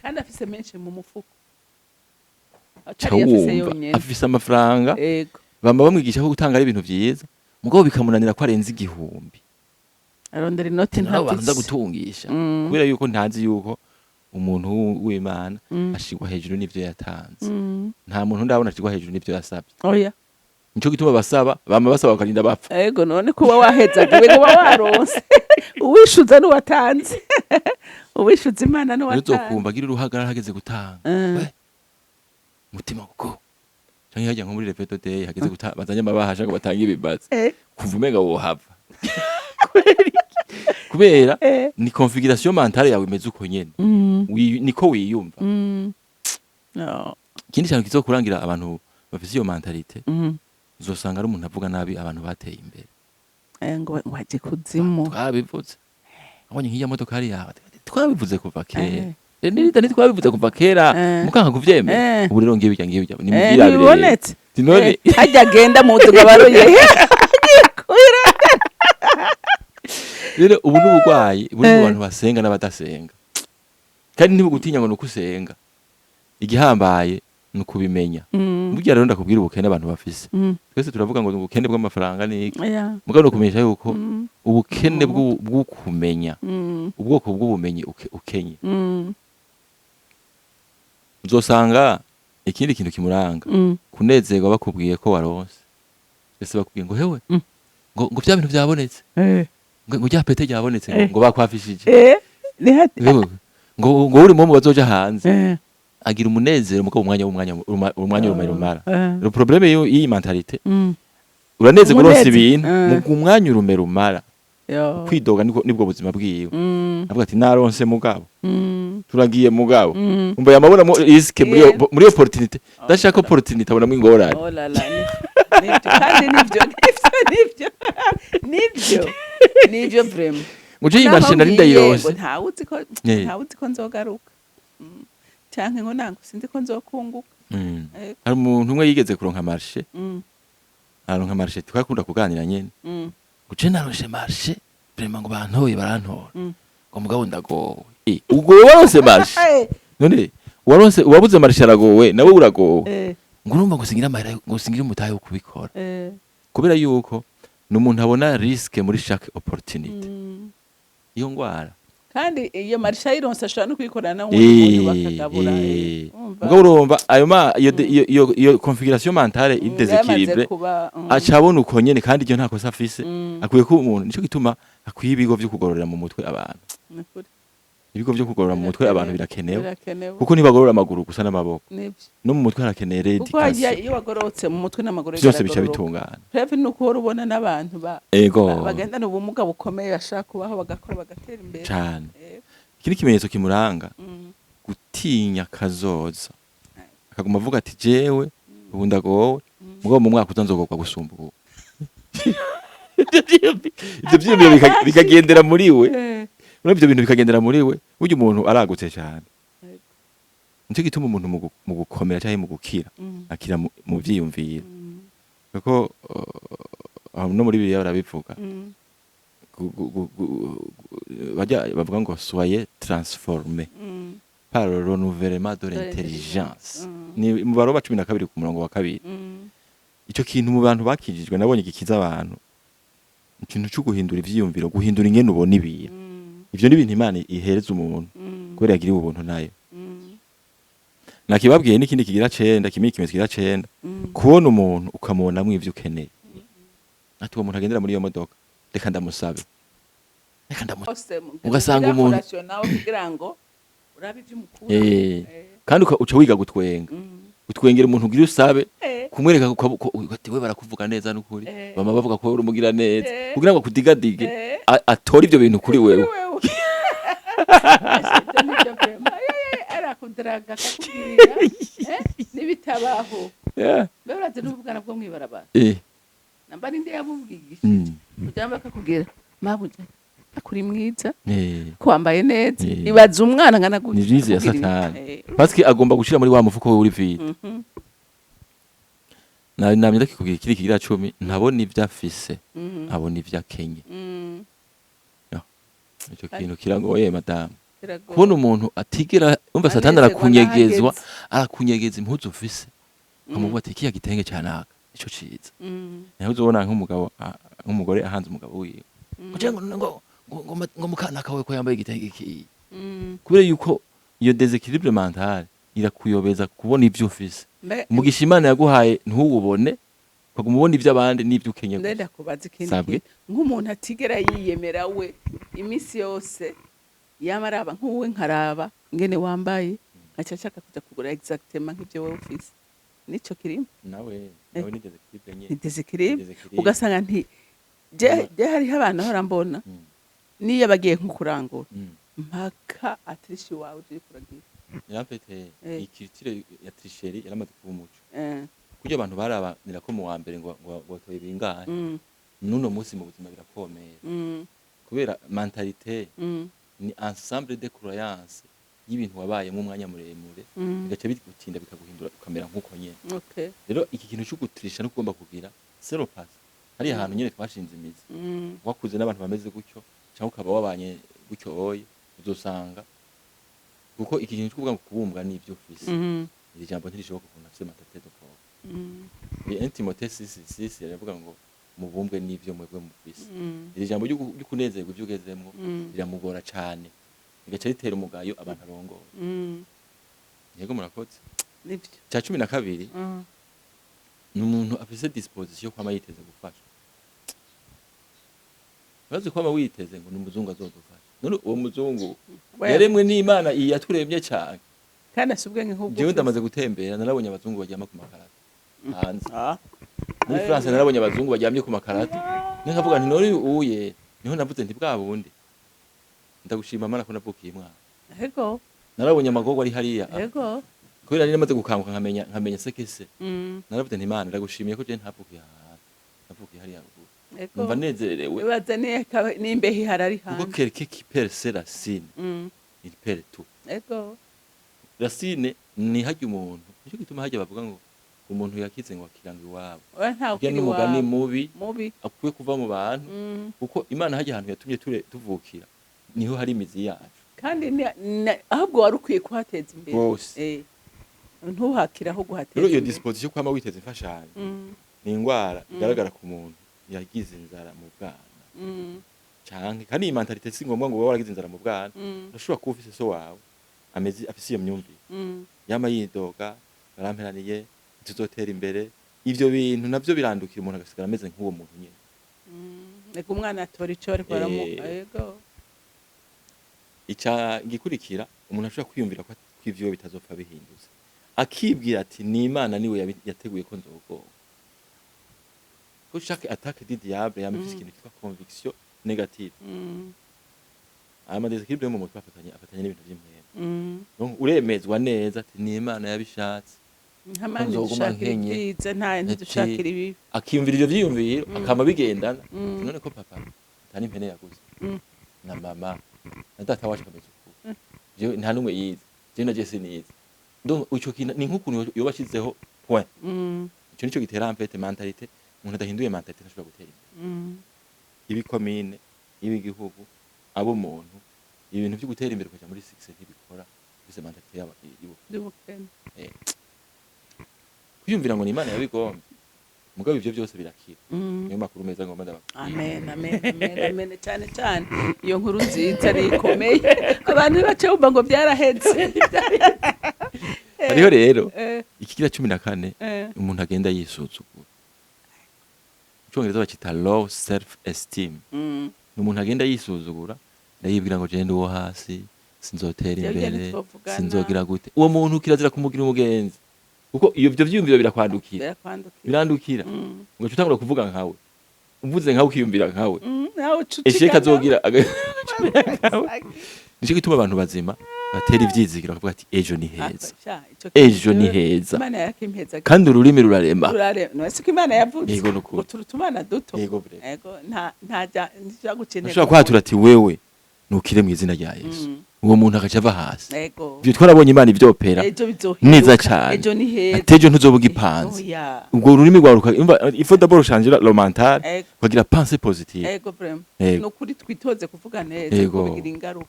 Kandi afise menshi mu mufuko. Ca Atari afise wumva yonyene. Afise amafaranga, bama bamwigisha ko gutanga ari ibintu vyiza, mugabo bikamunanira ko arenze 1000. Arondera inoti. Nabo banza Ntabyo. gutungisha, kubera yuko ntazi yuko umuntu w'Imana ashigwa hejuru n'ivyo yatanze. Nta muntu ndabona ashigwa hejuru n'ivyo yasabye. Oya. Nico gituma basaba, bama basaba bakarinda bapfa. Ego, none kuba wahezagiwe, kuba waronse, uwishuza n'uwatanze, uwishuza Imana Rero n'uwatanze. uzokumva agira uruhagarara hageze gutanga. We, mutima kuko canke hajya nko muri repeto day hageze gutanga, bazanye amabahasha ngo batange ibibazi, kuva umenga wohava. Kubera ni configuration mentale yawe imeze uko nyene. Niko wiyumva. No. Ikindi kintu kizokurangira abantu bafise iyo mentalité, uzosanga ari umuntu avuga nabi abantu bateye imbere. Ngo waje kuzimu. Twabivuze, abonye nk'iyo modokari yawe, twabivuze kuva kera. Nirida, ntitwabivuze kuva kera, mukanka kuvyemera. Ubu rero ngiye bijya, ngiye bijya nimubwirabire. Ntibibonetse. None Hajya agenda mu nzu ngo abaruye. Kubira. Rero ubu n'uburwayi buri mu bantu basenga n'abadasenga, kandi ntibugutinya ngo nuko usenga. Igihambaye ni ukubimenya. Burya rero ndakubwira, ubukene abantu bafise, twese turavuga ngo ni ubukene bw'amafaranga n'iki, mugabo ni ukumenyesha yuko ubukene bw'ukumenya, ubwoko bw'ubumenyi ukenye. Uzosanga ikindi kintu kimuranga, kunezerwa bakubwiye ko waronse. Ese bakubwiye ngo hewe, ngo vya bintu vyabonetse, ngo rya pete ryabonetse, ngo ngo bakwafishije, Ni hati. Hewe, ngo uri mu bazoja hanze, agira umunezero, mugabo umwanya w'umwanya umwanya urumara rumara. Le problème y'iyi mentalité, uranezerwa uronse Umunezero. ibintu, mu umwanya urume rumara, Yo. kwidoga nibwo buzima bwiwe. Avuga ati naronse mugabo, turagiye mugabo, umva yamabona risque muri iyo muri opportunité. Ndashaka opportunité, abonamo ingorane. Oh la la, nibyo kandi, nibyo, nibyo, nibyo, nibyo, nibyo vraiment. Ngo je iyi Naho marché nari ngiye, ndayironse. ngo ntawuzi ko ntawuzi ko nzogaruka. Canke ngo nango sinzi ko nzokunguka. Hari umuntu umwe yigeze kuronka marché, aronka marché, twakunda kuganira nyene, ngo je naronse marché vraiment, ngo bantoye, barantora, ngo mugabo ndagowe. Ubwo waronse marché, none waronse, uwabuze marché aragowe, nawe uragowe. Ngo urumva ngo singira amahera, ngo singira umutahe wo kubikora, kubera yuko ni umuntu abona risque muri chaque opportunité. Iyo ngwara. Kandi iyo marché ayironse ashobora no kuyikorana n'uwundi muntu bakagabura. Urumva? Mugabo urumva ayo ma iyo iyo configuration mentale Yamaze déséquilibrée, kuba, aca abona uko nyene, kandi iryo nta kosa afise. Akwiye kuba umuntu, nico gituma akwiye ibigo vyo kugororera mu mutwe abantu. Ni ukuri. Ibigo vyo kugorora mu mutwe abantu birakenewe, Birakenewe. kuko ntibagorora amaguru gusa n'amaboko, Nibyo. no mu mutwe harakeneye Kuko harya rééducation. iyo wagororotse mu mutwe n'amaguru Vyose bica biragororoka. bitungana. Preuve ni uko uhora ubona n'abantu bagendana ubumuga bukomeye bashaka kubaho, bagakora, bagatera imbere. Cane. Ego. Ikindi kimenyetso kimuranga, Atinya kazoza, akaguma avuga ati: "Jewe ubu ndagowe, mugabo mu mwaka uza nzogorwa gusumba ubu." Ivyo vyiyumviro bikagendera muri we. Muri ivyo bintu bikagendera muri we, burya umuntu aragutse cyane. Nicyo gituma umuntu mu gukomera cyangwa mu gukira akira mu vyiyumviro, kuko no muri Bibiliya barabivuga. Bajya bavuga ngo: "Soyez transformés par le renouvellement de l'intelligence." Ni mu Baroma 12 ku murongo wa 2. Ico kintu mu bantu bakijijwe nabonye gikiza abantu, ikintu cyo guhindura ivyiyumviro, guhindura ingene ubona ibintu. Ivyo ni ibintu Imana ihereza umuntu kubera yagiriwe ubuntu nayo. Nakibabwiye n'ikindi kigira cenda, kimwe ikimenyetso kigira cenda: kubona umuntu ukamubonamwo ivyo ukeneye, ati: "Uwo muntu agendera muri iyo modoka, reka ndamusabe, reka ndamusabe." Ugasanga umuntu- nawe kugira ngo urabe ivyo umukura. Kandi uca wiga gutwenga, gutwengera umuntu ugira usabe, kumwereka ati: "We barakuvuga neza n'ukuri." Bama bavuga ko uri umugira neza, kugira ngo akudigadige, atore ivyo bintu kuri wewe. Wewe. Asha, ibyo nibyo vraiment. Arakudaraga akakubwira n'ibitabaho. Mbe urazi n'ubwana bwo mw'ibarabara, namba ninde yabubwigishije, kugira ngo bakakubwira: "Mabuja, akuri mwiza, ko wambaye neza." Ibaza umwana angana gutya Ni vyizi ya akubwira ibi. Satani, parce que agomba gushira muri wa mufuko we uri vide. Namye ndakikubwira ikiri kigira 10: ntabona ivyo afise, abona ivyo akenye. Ico kintu kiragoye, madamu. Kiragoye. Kubona umuntu atigera umva, Satani Anezerwa arakunyegezwa, n'ahageze. arakunyegeza impuzu ufise, ukamuvuga ati: "Kiya gitenge canaka ico ciza." Naho uzobona nk'umugabo nk'umugore ahanze umugabo wiwe ngo ngo ngo ngo ngo ngo mukanaka we ko yambaye igitenge iki, kubera yuko iyo déséquilibre mental irakuyobeza kubona ivyo ufise. Umugisha Imana yaguhaye ntuwubone, ukaguma ubona ivy'abandi n'ivyo ukenye gusa. Ndenda kubaza ikindi Sabwe. kintu. Nk'umuntu atigera yiyemera, we iminsi yose yama araba nk'uwe, nkaraba ingene wambaye, nkaca nshaka kuja kugura exactement nk'ivyo wowe ufise, nico kirimo? Nawe nawe ni déséquilibre nyene. Ni déséquilibre. Déséquilibre. Ugasanga nti je hariho abantu ahora mbona, niyo bagiye nko kurangura, mpaka atirisha iwawe uje kuragira. Yarafite iyi culture ya tricherie, yaramaze kuba umuco, kuburyo abantu barabanira ko mu wa mbere ngo batoye bingahe. N'uno munsi mu buzima birakomeye, kubera mentalité ni ensemble de croyances y'ibintu wabayemo umwanya muremure, bigaca bigutinda bikaguhindura ukamera nk'uko nyene. Rero iki kintu cyo gutirisha no kugomba kugira zero pass hariya hantu nyene twashinze imizi, wakuze n'abantu bameze gutyo cyangwa ukaba wabanye gutyo oye, uzosanga kuko iki kintu cyo kuvuga ngo kubumbwa n'ibyo ufise, iri jambo ntirishoboka ukuntu afise mentalité de pauvre. 1 Timothée 6:6 yaravuga ngo: "Mubumbwe n'ivyo mwebwe mufise." Iri jambo ryo kunezerwa ivyo ugezemwo riramugora cane, rigaca ritera umugayo abantu arongoye. Yego, murakoze. Nivyo. Cya 12: ni umuntu afise disposition yo kwama yiteze gufasha. Urazi kwama witeze ngo ni umuzungu azodufasha? None uwo muzungu yaremwe n'Imana iyi yaturemye cane? Kandi afise ubwenge nk'ubwo Jewe ufise. ndamaze gutembera, narabonye abazungu baryama ku makarata hanze. Muri France narabonye abazungu baryamye ku makarata, nkavuga nti: "None uye?" Niho navuze nti: "Bwa bundi ndagushima Mana ko navukiye mwana." Narabonye amagorwa ari hariya, kubera nari namaze gukanguka, nkamenya sekese. Naravuze nti: "Imana, ndagushimiye ko je ntavukiye aha hantu, navukiye hariya ruguru." Numva nezerewe. Ibaze n'imbeho ihari ari Kuko hanze. quelqu'un qui perd ses racines, il perd tout. Racine ni harya umuntu, nicyo gituma harya bavuga ngo umuntu yakize ngo akiranga iwabo. Oya, ntawe Urya ukiri n'umugani iwabo. mubi Mubi. akwiye kuva mu bantu, kuko Imana harya ahantu yatumye tuvukira niho hari imizi yacu. Kandi ahubwo wari ukwiye kuhateza imbere. Rwose. Ntuhakire aho guhateza Rero iyo imbere. disposition kwama witeza imfashanyo ni ingwara igaragara ku muntu yagize inzara mu bwana. Canke kandi iyi mentalité si ngombwa ngo ube waragize inzara mu bwana. Urashobora kuba ufise so wawe ameze afise iyo myumvire, yama yidoga: "Baramperaniye, ntituzotera imbere." Ivyo bintu navyo birandukira umuntu, agasigara ameze nk'uwo muntu nyene. Ego, umwana atora ico ariko aramu ego. Ica gikurikira, umuntu ashobora kwiyumvira ko ivyo bitazopfa bihindutse, akibwira ati: "Ni Imana niwe yateguye ko nzogorwa." Ko chaque attaque du diable yama ifise ikintu cyitwa conviction négative. Aya ma déséquilibre yo mu mutwe afatanye n'ibintu vy'impwemu. Donc uremezwa neza ati ni Imana yabishatse. Nka Nzoguma dushakira nkenye. ibyiza, nta ntidushakira ibibi. Akiyumvira ivyo vyiyumviro, akama bigendana. None ko papa nta n'impene yaguze, na mama na data wacu kameze uku, jewe nta n'umwe yize, jewe na je sinize. Donc ico kintu ni nk'ukuntu yoba ashizeho point. Ico nico gitera en fait mentalité. Umuntu adahinduye mentalité ntashobora gutera imbere. Ibikomine, ibigihugu, abo umuntu, ibintu vyo gutera imbere kuja muri succès ntibikora ufise mentalité yaba y'ubukene. By'ubukene. Kwiyumvira ngo ni Imana yabigombye, mugabo ivyo byose birakira. Niyo makuru meza ngomba ndababwira. Amen, amen, amen, amen. Cyane cyane iyo nkuru nziza ni ikomeye, abantu bace bumva ngo byarahetse. Hariho rero ikigira 14. Umuntu agenda yisuzugura, mu Cyongereza bacita low self esteem. Ni umuntu agenda yisuzugura, ndayibwira ngo jenda uwo hasi, sinzotera Jewe imbere, ntitwovugana. sinzogira gute. Uwo muntu kirazira kumugira umugenzi, kuko iyo ivyo vyiyumviro birakwandukira. Birakwandukira. Birandukira. Ugaca utangura kuvuga nkawe, uvuze nkawe, ukiyumvira nkawe. Nawe uca esheke ucika. Azogira nico gituma abantu bazima batera ivyizigiro, bakavuga ati ejo ni heza. Sha, ico Ejo ni kintu heza. Imana yakimpeza. Kandi ururimi rurarema. Rurarema, none siko Imana yavuze Yego, nukuri. ngo turi utumana duto? Yego, bre. Yego, nta nta nta guca intege. Ushobora kwatura ati wewe nukire mu izina rya Yesu. Uwo muntu agaca ava hasi. Ivyo twarabonye Imana ivyopera Ejo bizohinduka. neza cane. Ejo ni heza. Ati ejo ntuzoba ugipanze. Oya. Ubwo ururimi rwawe il faut d'abord changer le mental, ukagira pensée positive. Ego, vraiment. Ego. Nukuri twitoze kuvuga neza, Ego. kuko bigira ingaruka.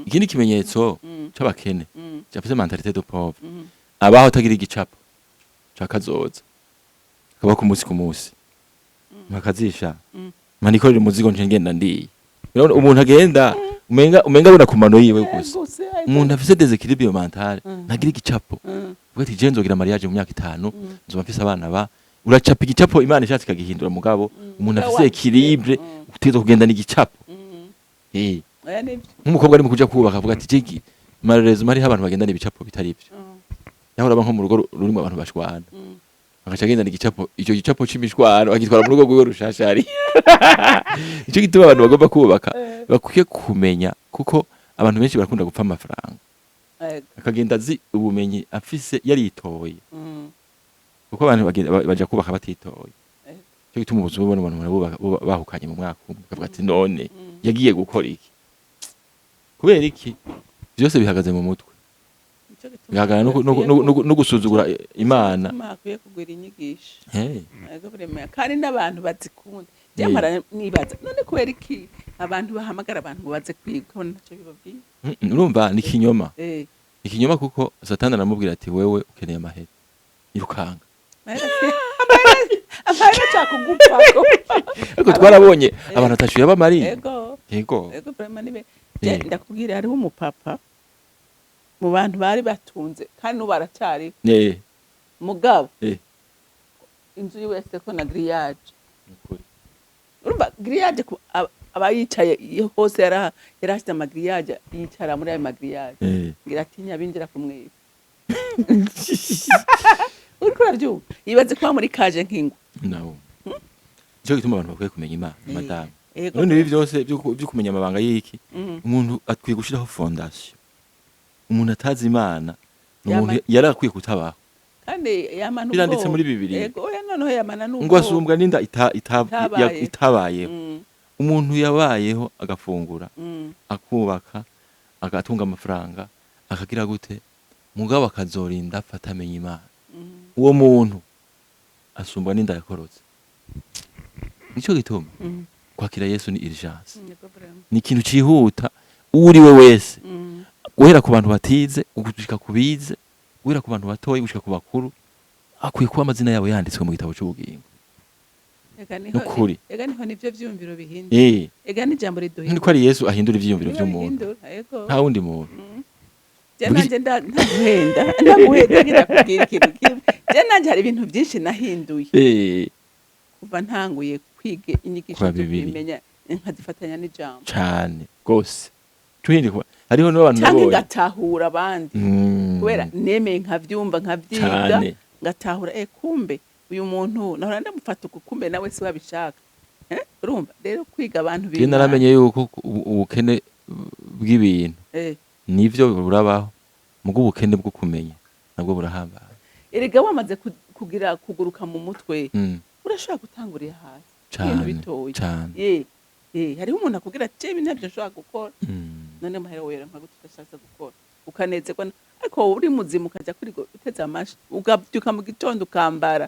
Ikindi kimenyetso c'abakene cyafise mentalité de pauvre, abaho atagira igicapo ca kazoza, akaba ku munsi ku munsi makazisha manikorera umuzigo nje ngenda ndiye. Urabona umuntu agenda umenga abona ku mano yiwe gusa. Gusa. Umuntu afise déséquilibre mental ntagira igicapo. Uvuga ati je nzogira mariage mu myaka 5, nzoba mfise abana ba, uracapa igicapo, Imana ishatse ikagihindura. Mugabo umuntu afise équilibre, utegerezwa kugendana igicapo. Oya, nibyo. Nk'umukobwa ari mu kuja kubaka avuga ati jegi, malheureusement hariho abantu bagendana ibicapo bitari byo. Yaho uraba nko mu rugo rurimo abantu bashwana, agaca agendana igicapo, icyo gicapo c'imishwano agitwara mu rugo rwiwe rushasha. Hari nicyo gituma abantu bagomba kubaka bakwiye kumenya, kuko abantu benshi barakunda gupfa amafaranga. Akagenda azi ubumenyi afise, yaritoye, kuko abantu baja kubaka batitoye. Nicyo gituma ubuzima ubona abantu barabubaka bahukanye mu mwaka umwe, akavuga ati none yagiye gukora iki? Kubera iki? Byose bihagaze mu mutwe. Nico gituma Bihagarara hakwiye no gusuzugura Imana. Gituma hakwiye kugwira inyigisho. Ego, vraiment. Kandi n'abantu bazikunda. Je mpora nibaza, none kubera iki abantu bahamagara abantu ngo baze kwiga, ukabona ntacyo bibabwiye? Urumva ni ikinyoma. Ikinyoma, kuko Satani aramubwira ati wewe ukeneye amahera, irukanga. Amahera acakugupfako. Ariko twarabonye abantu batashuye bamariye. Ego. Yego. Ego, vraiment nibe. Je ndakubwira, hariho umupapa mu bantu bari batunze, kandi n'ubu aracyariho. Mugabo inzu yiwe yashyizeko na grillage. Nukuri. Urumva grillage aba yicaye iyo hose, yarahashyize ama grillage, yicara muri ayo ma grillage. Ngira atinya abinjira kumwiba. Uriko uravyumva, yibaze kuba muri cage nk'ingwe. Nawo nico gituma abantu bakwiye kumenya Imana, madamu. Ego. None ibi byose byo kumenya amabanga y'iki, umuntu akwiye gushiraho fondation. Umuntu atazi Imana ni umuntu yari akwiye kutabaho. Kandi yamana Biranditse ubwoba. muri Bibiliya. Ego, oya, noneho yamana n'ubwoba. Ngo asumbwa n'inda Itabayeho. itabayeho. Umuntu yabayeho agafungura, akubaka, agatunga amafaranga, akagira gute, mugabo akazorinda apfa atamenya Imana, uwo muntu asumbwa n'inda yakorotse. Nico gituma kwakira Yesu ni urgence. Ego, vraiment. Ni ikintu cihuta, uwo uri we wese, guhera ku bantu batize gushika ku bize, guhera ku bantu batoyi gushika ku bakuru, akwiye kuba amazina yabo yanditswe mu gitabo c'ubugingo. Ega niho. Nukuri. Ega niho nivyo vyiyumviro bihindura. Ega n'ijambo riduhindura. Niko ari Yesu ahindura ivyiyumviro Niwe vy'umuntu. rihindura, ego. Nta wundi muntu. Je nanje ntaguhenda, ngira kubwira ikintu kimwe. Je nanje hari ibintu byinshi nahinduye kuva ntanguye kwiga inyigisho Kwa zo Bibiliya. kwimenya, nkazifatanya n'ijambo. Cane gose. Tuhindika, hariho n'abantu Canke nabonye ngatahura abandi, kubera nemeye nkavyumva, nkavyiga, ngatahura kumbe uyu muntu nahora ndamufata uku, kumbe nawe si wabishaka. Urumva rero kwiga abantu Je naramenye yuko ubukene bw'ibintu Nivyo burabaho, mugo ubukene bwo kumenya nabwo burahambaye. Erega wamaze kugira kuguruka mu mutwe, urashobora gutangurira hasi ibintu bitoya. Ye hariho umuntu akubwira ati: "Ibi ntabyo nshobora gukora." None muhera wera nka gute udashatse gukora ukanezerwa, ariko wowe uri muzima ukajya kuri uteze amashi, ukabyuka mu gitondo ukambara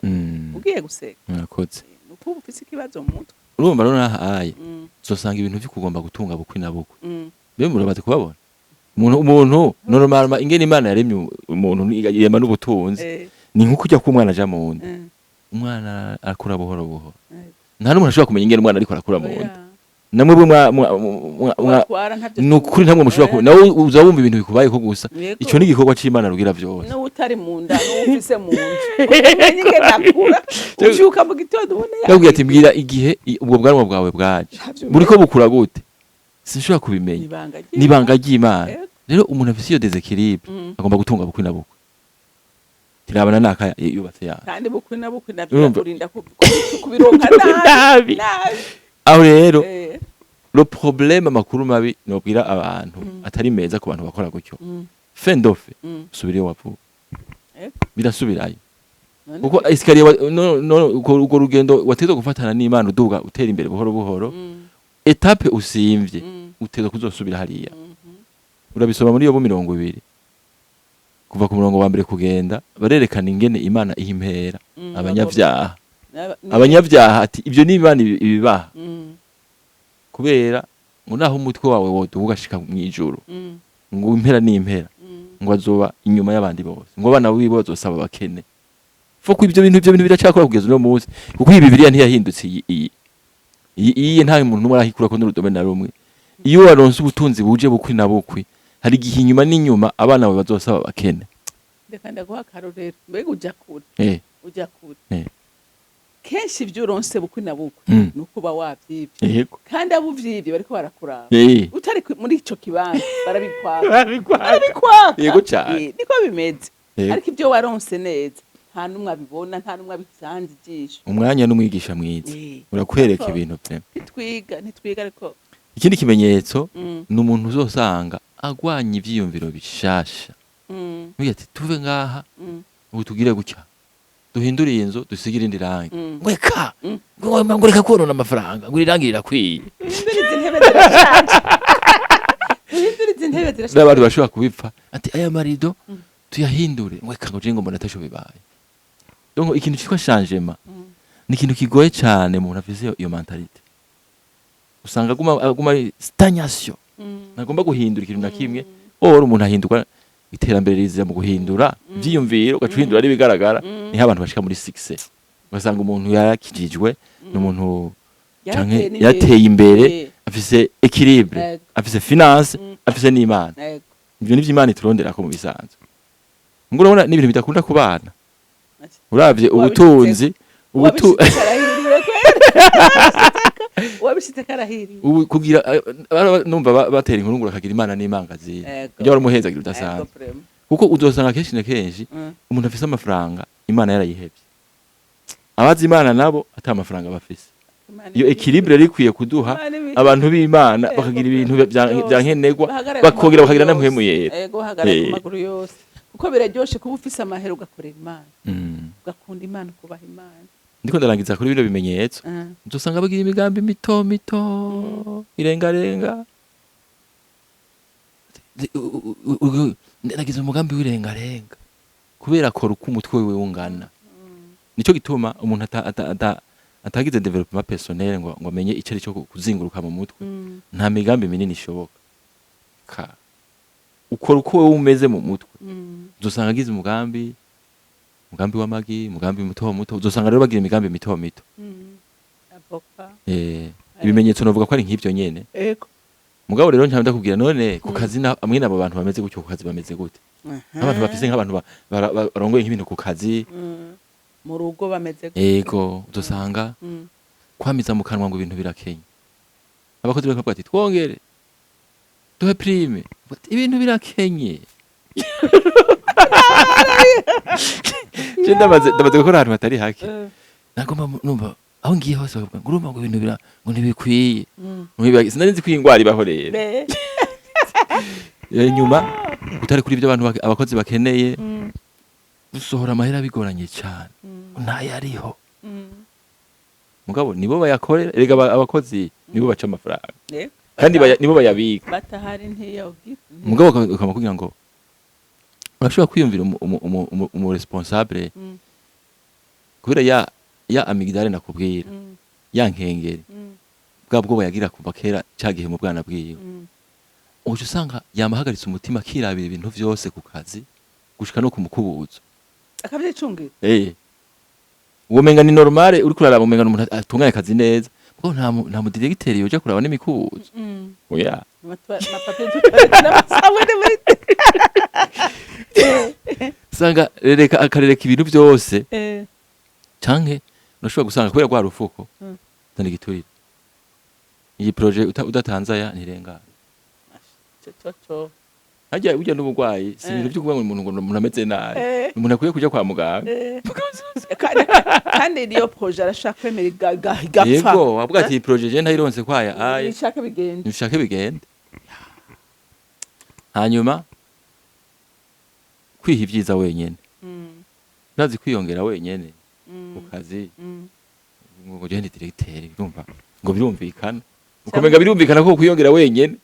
ugiye guseka. Murakoze. Ni uko uba ufise ikibazo mu mutwe. Urumva rero nahaye uzosanga ibintu vyo kugomba gutunga bukwi na bukwi. Mbe muramaze kubabona umuntu normalement ingene Imana yaremye umuntu, irema n'ubutunzi, ni nko kujya k'umwana aja mu nda. Umwana arakura buhoro buhoro. Nta n'umuntu ashobora kumenya ingene umwana ariko arakura mu nda. Namwe bwe Watwara ntabyo. Ni ukuri ntamwe mushobora nawe uza wumva ibintu bikubayeko gusa. Ico ni igikorwa c'Imana rugira vyose. N'utari mu nda n'uwufise mu nzu, umenye ingene akura, uvyuka mu gitondo ubona. Yabwiye ati: "Mbwira igihe ubwo bwanwa bwawe bwaje, Ntavyo. buriko bukura gute? Sinshobora kubimenya." Nibanga. N'ibanga ry'Imana. Rero umuntu afise iyo déséquilibre agomba gutunga bukwi na bukwi, tirabana naka yubatse yawe. Kandi bukwi na bukwi navyo Urumva? kurinda kubironka nabi. Nabi. Nabi. Aho rero le problème, amakuru mabi nobwira abantu atari meza ku bantu bakora gutyo, fin de fait usubira iyo wavuye. Birasubirayo. Kuko escalier no no urwo rugendo wategerezwa gufatana n'Imana, uduga utera imbere buhoro buhoro, étape usimvye utegerezwa kuzosubira hariya. Urabisoma muri Yobu 20, kuva ku murongo wa mbere kugenda, barerekana ingene Imana iha impera abanyavyaha. Abanyabyaha ati ibyo ni Imana ibibaha kubera ngo naho umutwe wawe woduga ugashika mw'ijuru, ngo impera ni impera, ngo azoba inyuma y'abandi bose, ngo abana biwe bazosaba abakene. Fo ko ibyo bintu biracakora kugeza uno munsi, kuko iyi Bibiliya ntiyahindutse. Iyi nta muntu n'umwe arahikurako n'urudome na rumwe. Iyo waronse ubutunzi buje bukwi na bukwi, hari igihe inyuma n'inyuma abana bawe bazosaba abakene. Reka ndaguha akarorero, mbega uja kure. Uja kure. Kenshi ibyo uronse bukwi na bukwi ni uko uba wavyivye. Kandi abo uvyivye bariko barakuraba. Utari muri ico kibanza barabikwaka. Barabikwaka. Yego cane. Niko bimeze. Ariko ibyo waronse neza nta n'umwe abibona, nta n'umwe abisanze ijisho. Umwanya n'umwigisha mwiza. Urakwereka ibintu pe. Ntitwiga ariko. Ikindi kimenyetso ni umuntu uzosanga agwanya ivyiyumviro bishasha. Ugira ati: "Tuve ngaha, ubu tugire gutya, duhindure iyi nzu, dusige irindi rangi." Ngweka ngo reka konona amafaranga, ngo irangi rirakwiye. Duhindure izi ntebe zirashaje, duhindure izi ntebe zirashaje. N'abantu bashobora kubipfa ati: "Aya marido tuyahindure." Ngweka ngo je ngo mbona ataco bibaye. Donc ikintu citwa changement ni ikintu kigoye cane. Umuntu afise iyo mentalité usanga aguma ari stagnation, ntagomba guhindura ikintu na kimwe. Or umuntu ahindurwa, iterambere rizira mu guhindura ivyiyumviro, ugaca uhindura n'ibigaragara. Niho abantu bashika muri succès, ugasanga umuntu yarakijijwe, ni umuntu canke Yarateye n'imbere. yateye imbere, afise équilibre, afise finance, afise n'Imana. Ivyo nivyo Imana ituronderako mu bisanzwe. Ngo urabona n'ibintu bidakunda ku bana uravye ubutunzi ubutu Uwabishitse arahiriwe kweri, uwabishitse karahiriwe. Ubu kugira numva batera inkuru ngo urakagira Imana n'imangazini, ujya waramuhezagira udasanzwe. Vraiment. Kuko uzosanga kenshi na kenshi umuntu afise amafaranga Imana yarayihevye, abazi Imana nabo ata amafaranga bafise. Imana Iyo équilibre rero ikwiye kuduha Imana abantu b'Imana bakagira ibintu vya nkenerwa, Bahagarare ku bakongera maguru bakagira na yose. Mpwemu Yera. Ego, bahagarare ku maguru yose, kuko biraryoshe kuba ufise amahera ugakorera Imana, ugakunda Imana, ukubaha Imana. Ndiko ndarangiza kuri bino bimenyetso. Uzosanga bagira imigambi mito mito irengarenga. Nagize umugambi w'irengarenga kubera akora uko umutwe wiwe ungana. Nico gituma umuntu atagize développement personnel ngo amenye ico ari cyo kuzinguruka mu mutwe, nta migambi minini ishoboka. Ka ukora uko wewe umeze mu mutwe. Uzosanga agize umugambi w'amagi, umugambi muto muto. Uzosanga rero bagira imigambi mito mito. Avoka. Ibimenyetso novuga ko ari nk'ivyo nyene. Mugabo rero nca ndakubwira, none ku kazi amwe nabo bantu bameze gutyo ku kazi bameze gute? Nk'abantu bafise, nk'abantu barongoye nk'ibintu ku kazi. Mu rugo bameze gute? Ego, uzosanga kwamiza mu kanwa ngo ibintu birakenye. Abakozi bakavuga ati: "Twongere duhe prime." Bati, "Ibintu birakenye." Je ndamaze gukora ahantu hatari hake. Nagomba numva aho ngiye hose bakavuga ngo urumva ngo ibintu bira ngo ntibikwiye. Sinari nzi ko iyi ngwara ibaho rero. Nyuma utari kuri ibyo abantu abakozi bakeneye, gusohora amahera bigoranye cyane, ntayariho. Mugabo nibo bayakorera erega, abakozi nibo baca amafaranga kandi nibo bayabika. Batahari ntiyogira. Mugabo ukaba kugira ngo urashobora kwiyumvira umu responsable kubera ya amygdale nakubwira, ya nkengeri, bwa bwoba yagira kuva kera ca gihe mu bwana bwiwe, uca usanga yamahagaritse umutima, akirabira ibintu vyose ku kazi gushika no ku mukubuzo. Akavyicungira. Uwo menga ni normale, uriko uraraba umenga ni umuntu atunganya akazi neza, mugabo nta mu directeur yoja kuraba n'imikubuzo, oya. Ama papier toilette n'amasabune muri Usanga rereka akarereka ibintu vyose, canke urashobora gusanga kubera rwa rufuko, zana igiturire, iyi projet udatanze aya ntirengana. Ico co. Harya burya n'uburwayi si ibintu vyo kuvuga ngo umuntu, ngo umuntu ameze nabi, umuntu akwiye kuja kwa muganga. Kandi niyo projet arashaka kwemera igapfa. Yego, avuga ati iyi projet je ntayironse kwaya aye. Nishaka bigende. Nishake bigende. Hanyuma kwiha ibyiza wenyene, urazi kwiyongera wenyene ku kazi, ngo je ndi directeur, birumva ngo birumvikana, ukomenga birumvikana ko kwiyongera wenyene.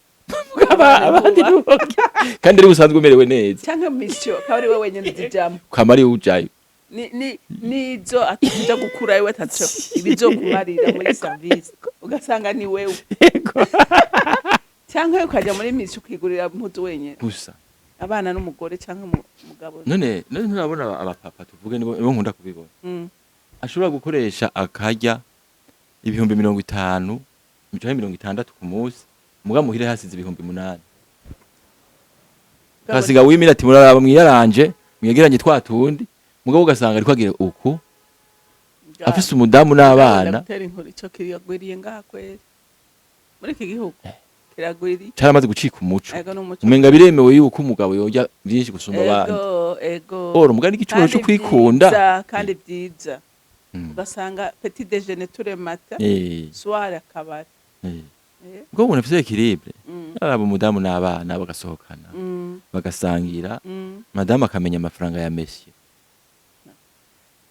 Abandi ntibongere, kandi ari busanzwe umerewe neza. Canke mission akaba ari we wenyene uzijamwo. Ukama ari ujayo. Ni nizo ataja gukurayo ataco ibizokumarira muri service, ugasanga ni wewe, canke ukaja muri mission ukigurira impuzu wenyene gusa, abana n'umugore canke umugabo. None nturabona abapapa, tuvuge nibo nkunda kubibona, ashobora gukoresha akarya 50,000 canke 60 ku munsi, muga muhire hasize 8,000, hasiga wimira ati muraraba mwiyaranje mwegeranye twa tundi, mugabo ugasanga ariko agira uku afise umudamu n'abana. Gutera inkuru, ico kiragwiriye ngaha kweri, muri iki gihugu kiragwiriye. Caramaze gucika umuco. Ego, n'umuco. Umenga biremewe yuko umugabo yorya vyinshi gusumba abandi. Ego. Ora umugani igicuro Kandi cyo kwikunda. vyiza, kandi vyiza, ugasanga petit déjeuner tous les matins, soir akabari. Ubwo umuntu afise équilibre, araba umudamu n'abana bagasohokana, bagasangira, madamu akamenya amafaranga ya monsieur.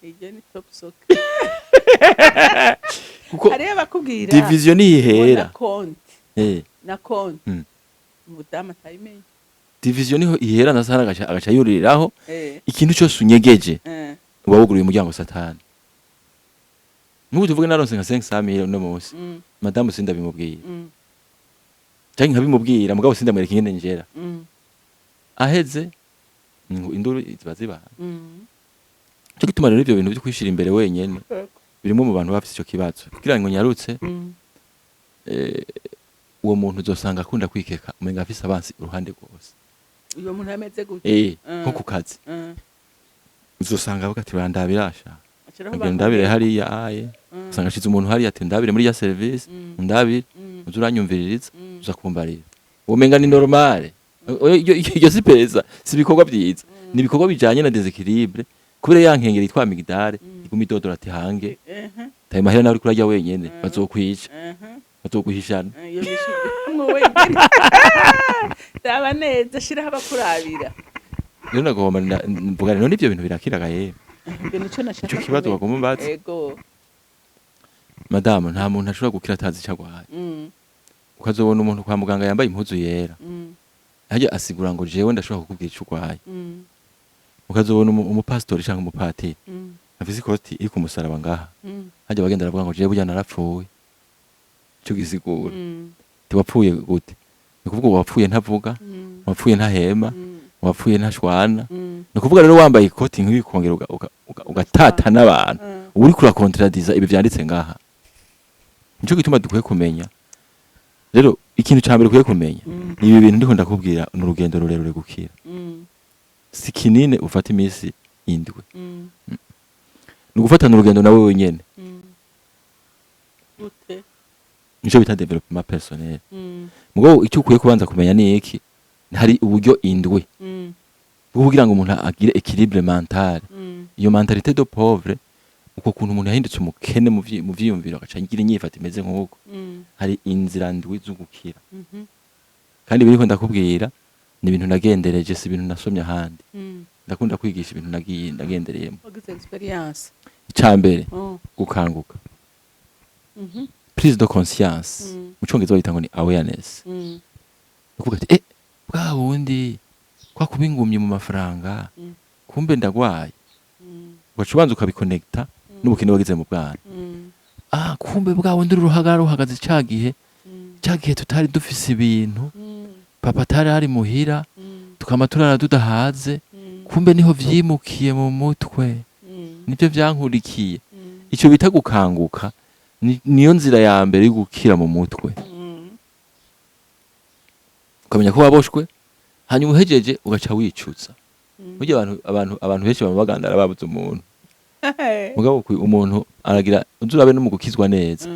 Iryo ni top sock. Kuko Hariyo abakubwira division ngo na nihera konti na konti umudamu atayimenya. Division niho ihera na sana agaca yuririraho. Ikintu cyose unyegeje, uba wuguruye umuryango satani. Nk'ubu tuvuge naronse nka 500 mille uno munsi, madamu sindabimubwira, canke nkabimubwira mugabo sindamwereka ingene njera, aheze ngo induru ziba zibaha. Cyo gituma rero ivyo bintu byo kwishira imbere wenyene birimo mu bantu bafise ico kibazo. Kugira ngo nyarutse, uwo muntu uzosanga akunda kwikeka, umenga afise abansi uruhande rwose. Uyo muntu ameze gutya. Nko ku kazi, uzosanga avuga ati urandabirasha, Ashiraho agira ndabire bakubwira. hariya aye, usanga ashize umuntu hariya ati ndabire muri ya service, ndabire, uza uranyumviririza, uza kumbarira, umenga ni normale. Iryo si peza, si ibikorwa vyiza, ni ibikorwa bijanye na déséquilibre kubera ya nkengeri yitwa amygdale iguma idodora ati hange tayo mahera nawe uriko urarya wenyene, bazokwica, bazoguhishana. Iyo mishugamwo wenyene, raba neza, shiraho abakurabira. Rero nagomba mvuga none ivyo bintu birakiraga yewe. Ibyo nico nashaka Ico kibazo kumenya. bagomba mbaze. Madamu, nta muntu ashobora gukira atazi ico agwaye. Ukazobona umuntu kwa muganga yambaye impuzu yera, harya asigura ngo jewe ndashobora kukubwira ico urwaye. Ukazobona umupasitori canke umupatiri afise ikoti iri ku musaraba ngaha, harya bagenda aravuga ngo jewe burya narapfuye, ico gisigura tiwapfuye gute? Ni ukuvuga uwapfuye ntavuga, uwapfuye ntahema, uwapfuye ntashwana. Ni ukuvuga rero wambaye ikoti nk'iyi ukongera ugatata n'abantu, uba uriko urakontradiza ibi vyanditse ngaha. Nico gituma dukwiye kumenya rero, ikintu ca mbere ukwiye kumenya ni ibi bintu ndiko ndakubwira. Ni urugendo rurerure gukira, si kinini ufata iminsi 7, ni ugufatana urugendo nawe wenyene. Gute? Nico bita développement personnel. Mugabo icyo ukwiye kubanza kumenya ni iki: hari uburyo 7 bwo kugira ngo umuntu agire équilibre mental. Iyo mentalité de pauvre, uko kuntu umuntu yahindutse umukene mu vyiyumviro, agaca agira inyifato imeze nk'uko, hari inzira 7 zo gukira. Kandi biriko ndakubwira Ni ibintu nagendereje, si ibintu nasomye ahandi. Ndakunda kwigisha ibintu nagiye ndagendereyemo. Wagize experience. Icya mbere, gukanguka, prise de conscience. Mu Cyongereza bayita ngo ni awareness. Ukuvuga ati: "Bwa bundi kwa kuba ingumye mu mafaranga, kumbe ndagwaye." Ugaca ubanza ukabikonekita n'ubukene wagize mu bwana. Kumbe bwa bundi uruhagarara ruhagaze ca gihe, ca gihe tutari dufise ibintu, papa atari ari muhira, tukama turara tudahaze, kumbe niho vyimukiye mu mutwe, nivyo vyankurikiye. Ico bita gukanguka niyo nzira ya mbere yo gukira mu mutwe, ukamenya ko waboshwe, hanyuma uhejeje ugaca wicuza. Burya abantu benshi bama bagandara babuze umuntu. Mugabo umuntu aragira uzurabe no mu gukizwa neza,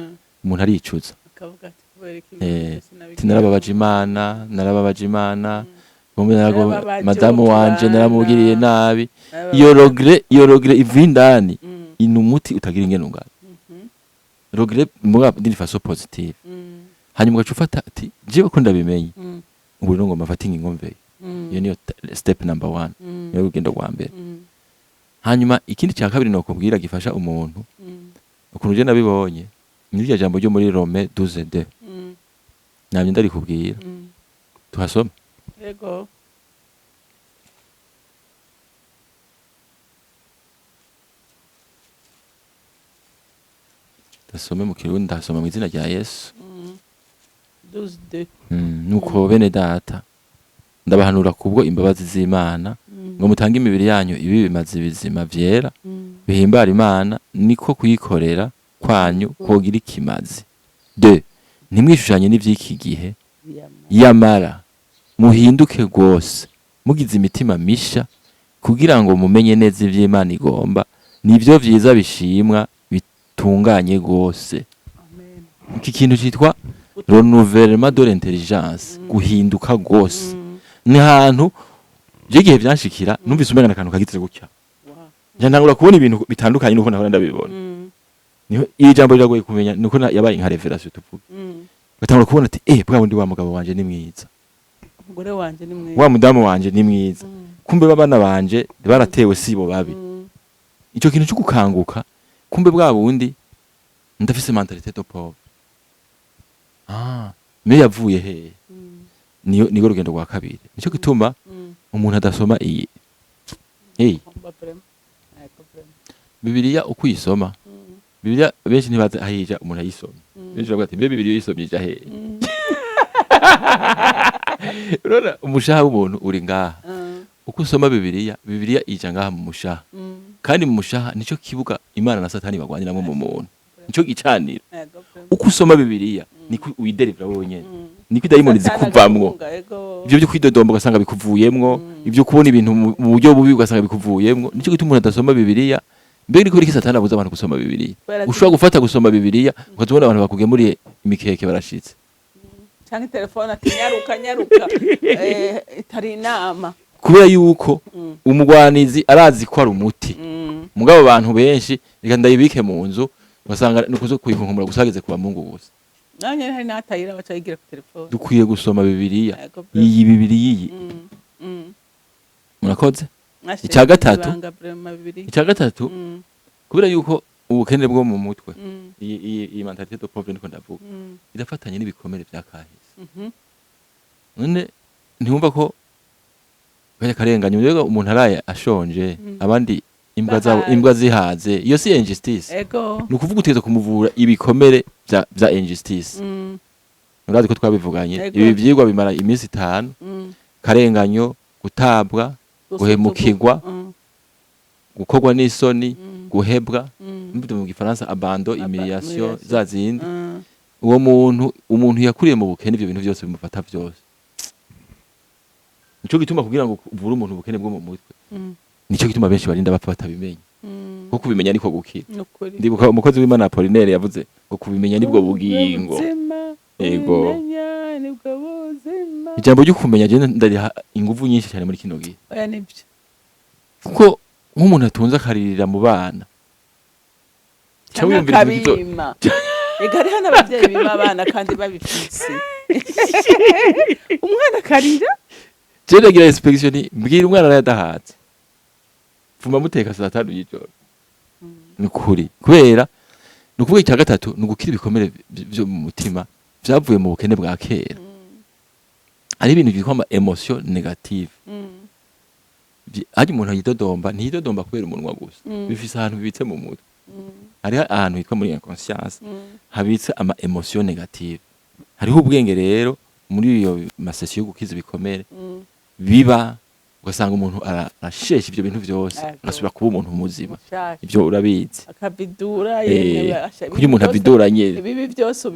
umuntu aricuza. Akavuga ati: "Kubera iki sinabigira?" Ati: "Narababaje Imana, narababaje Imana, kumbe Narababaje madamu wanje, utwana. naramugiriye nabi." Narababaje. Iyo regret iva indani, ina umuti utagira ingene ungana. Regret muga d'une façon positive. Hanyuma ugaca ufata ati: "Jewe ko ndabimenye, ubu rero ngomba mfate ingingo mveyo." Iyo niyo step number one, niyo rugendo rwa mbere. Hanyuma ikindi cya kabiri nokubwira gifasha umuntu, ukuntu je nabibonye, ni rya jambo ryo muri Romains 12:2. Namye ndarikubwira. Tuhasome. Yego. Ndasome mu Kirundi, ndasoma mu izina rya Yesu. 12:2. Nuko bene data, ndabahanura kubwo imbabazi z'Imana, ngo mutange imibiri yanyu ibi bimaze bizima vyera, bihimbara Imana, niko kuyikorera kwanyu kogira ikimazi. De ntimwishushanye n'ivy'iki gihe, yamara muhinduke rwose mugize imitima misha, kugira ngo mumenye neza ivy'Imana igomba, nivyo vyiza bishimwa bitunganye rwose. Amen. Iki kintu citwa renouvellement de l'intelligence, guhinduka rwose, ni ahantu je igihe vyanshikira numvise umenga akantu kagize gutya, nca ntangura kubona ibintu bitandukanye nuko nahora ndabibona. Niho iri jambo riragoye kumenya, nuko yabaye nka révélation tuvuge. Gatangura kubona ati: "Bwa wundi wa mugabo wanje ni mwiza." Umugore wanje ni mwiza. Wa mudamu wanje ni mwiza. Kumbe babana banje baratewe sibo babi. Ico kintu cyo gukanguka, kumbe bwa bundi ndafise mentalité de pauvre, niyo yavuye hehe? Niyo nigo rugendo rwa kabiri. Nico gituma umuntu adasoma iyi hey. Umva vraiment. Yego vraiment. Bibiliya uko uyisoma, Bibiliya benshi ntibazi aho ija umuntu ayisomye. Benshi bavuga ati: "Mbe Bibiliya uyisomye ija hehe?" Urabona umushaha w'umuntu uri ngaha. Uko usoma Bibiliya, Bibiliya ija ngaha mu mushaha. Kandi mu mushaha nico kibuga Imana na Satani bagwaniramo mu muntu, nico gicaniro. Yego vraiment. Uko usoma Bibiliya niko uyiderivra wowe nyene, niko idayimoni Satani zikuvamwo. agahunga, yego. Ibyo byo kwidodomba ugasanga bikuvuyemwo, ibyo kubona ibintu mu buryo bubi ugasanga bikuvuyemwo. Nicyo gituma umuntu adasoma Bibiliya. Mbega niko iki Satani abuza abantu gusoma Bibiliya? Kubera Ushobora gufata gusoma Bibiliya ukazibona abantu bakugemuriye imikeke barashitse. Canke telefone ati: "Nyaruka, nyaruka, itari inama." Kubera yuko umugwanizi arazi ko ari umuti. Mugabo abantu benshi: "Reka ndayibike mu nzu", ugasanga ni ukuzo kuyikunkumura gusa hageze kuba Mungu gusa. Nanjye hari n'atayira baca yigira ku telefone. Dukwiye gusoma Bibiliya. Yego. Iyi Bibiliya iyi. Murakoze. Mwashyize Icya gatatu. ibanga vraiment bibiri. Icya gatatu, kubera yuko ubukene bwo mu mutwe, iyi mentalité de pauvre niko ndavuga, irafatanye n'ibikomere vya kahise. None ntiwumva ko kajya karenganya mbega umuntu araye ashonje, abandi imbwa zabo Bahaze. imbwa zihaze, iyo si injustice? Ego. Ni ukuvuga utegeza kumuvura ibikomere vya injustice. Urazi ko twabivuganye. Ego. Ibi vyigwa bimara iminsi 5. Karenganyo, gutabwa, guhemukirwa, gukorwa n'isoni, guhebwa, mvuze mu Gifaransa abandon, humiliation, humiliation. za zindi. Uwo muntu, umuntu yakuriye mu bukene, ivyo bintu byose bimufata byose. Nico gituma kugira ngo uvure umuntu ubukene bwo mu mutwe, nico gituma benshi barinda bapfa batabimenye, kuko kubimenya niko gukira. Nukuri. Ndibuka umukozi w'Imana Apollinaire yavuze ngo kubimenya nibwo bugingo. Ubuzima, Yego. ubimenya nibwo buzima. Ijambo ryo kumenya je ndariha inguvu nyinshi cyane muri kino gihe, Oya, nibyo. kuko nk'umuntu atunze akaririra mu bana, ca Canke wiyumvira ikintu akabima. Ega hariho n'abavyeyi bima abana kandi babifise, umwana akarira. Je ndagira inspection, nti mbwira umwana araye adahaze, pfuma muteka saa 5 y'ijoro. Ni ukuri, kubera ni ukuvuga, icya gatatu ni ugukira ibikomere vyo mu mutima vyavuye mu bukene bwa kera. Hari ibintu byitwa ama émotions négatives. Harya umuntu yidodomba, ntiyidodomba kubera umunwa gusa, bifise ahantu bibitse mu mutwe. Hariho ahantu hitwa muri inconscience, habitse ama émotions négatives. Hariho ubwenge rero muri iyo ma sessions yo gukiza ibikomere biba, ugasanga umuntu arashesha ivyo bintu vyose, agasubira kuba umuntu muzima. Mushasha. Ivyo urabizi. Akavidura. Yemwe, asha, kuko umuntu ibintu byose- aviduranye. Ibibi byose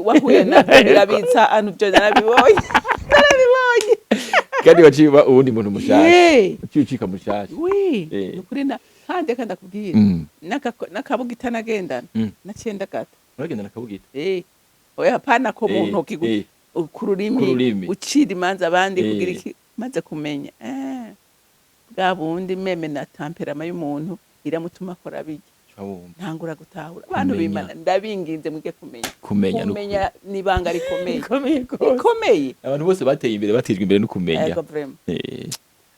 wahuye nabyo birabitsa ahantu. Ibyo narabibonye, narabibonye. Kandi waciye uba uwundi muntu mushasha, uciye ucika mushasha. Oui. Nukuri na kandi reka ndakubwira, n'akabugita nagendana, naciye ndagata. Uragenda nakabugita? Eh, oya, pana ko mu ntoki, ku rurimi. Ku rurimi. Ucira imanza abandi, kugira iki. Maze kumenya bwa bundi même na tempérament y'umuntu iramutuma akora bijya. Uca wumva. Ntangura gutahura abantu Kumenya. b'Imana. Ndabinginze mwige kumenya. Kumenya no Kumenya n'ibanga rikomeye. Rikomeye gose. Rikomeye. Abantu bose bateye imbere batejwe imbere no kumenya. Ego, vraiment.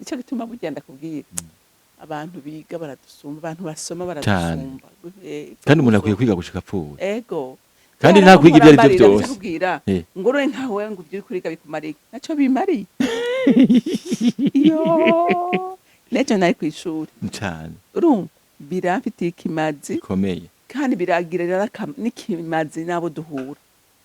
Nicyo gituma bugenda kubwira abantu biga baradusumba, abantu basoma baradusumba. Kandi umuntu akwiye kwiga gushika apfuye. Ego. Kandi nta kwiga ibyo ari byo byose. Kubwira ngo ure nkawe ngo ibyo uri kuriga bikumariye, naco bimariye iyo nejo nari kw'ishuri. Cane. Urumva biramfitiye ikimazi Bikomeye. kandi biragirira n'ikimazi n'abo duhura.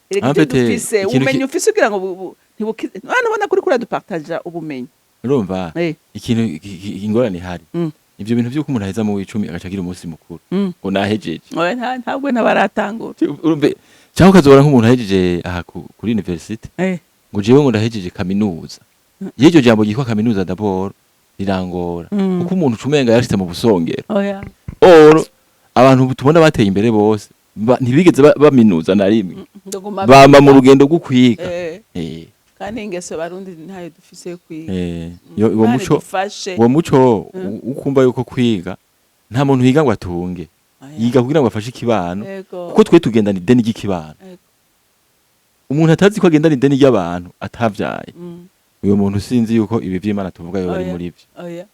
Erega En ibyo fait, dufise, ikintu ubumenyi ufise ugira ngo ntibukize. None ubona kuri kuradupartaja ubumenyi. Urumva, ikintu ingorane ihari, ivyo bintu vy'uko umuntu aheza mu w'icumi agaca agira umunsi mukuru ngo nahejeje. Oya, ntabwo ntabaratangura. Urumve, cyangwa ukazobona nk'umuntu ahejeje aha kuri université, ngo jewe ngo ndahejeje kaminuza. Iyo iryo jambo ryitwa kaminuza d'abord rirangora, kuko umuntu ucumenga yarashitse mu busongero. Oya. Or abantu tubona bateye imbere bose ntibigeze baminuza na rimwe. Ndaguma Bama mu rugendo rwo kwiga. Kandi ingeso barundi ntayo dufise yo kwiga. Uwo Imana muco, idufashe. uwo muco ukumva yuko kwiga, nta muntu yiga ngo atunge, Oya. yiga kugira ngo afashe ikibano, kuko twe tugendana ideni ry'ikibano. Umuntu atazi ko agendana ideni ry'abantu atavyaye, uyo muntu sinzi yuko ibi vy'Imana tuvuga yo bari Oya. muri vyo. Oya.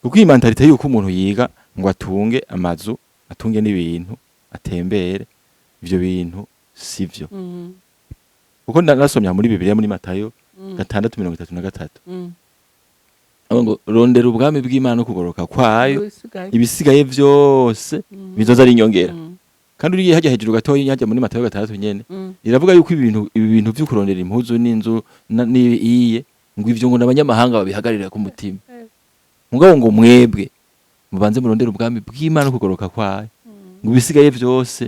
Kuko iyi mentalité yuko umuntu yiga ngo atunge amazu, atunge n'ibintu, atembere, ivyo bintu sivyo. Kuko nasomye muri Bibiliya, muri Matayo 6:33, avuga ngo rondera ubwami bw'Imana no kugororoka kwayo, Ibisigaye. ibisigaye vyose bizoza ari inyongera. Kandi uriye hajya hejuru gatoya, hajya muri Matayo 6 nyene, iravuga yuko ibintu ibi bintu vyo kurondera impuzu n'inzu n'iyiye, ngo ivyo ngo n'abanyamahanga babihagararira ku mutima, mugabo ngo mwebwe mubanze murondere ubwami bw'Imana no kugororoka kwayo, ngo ibisigaye vyose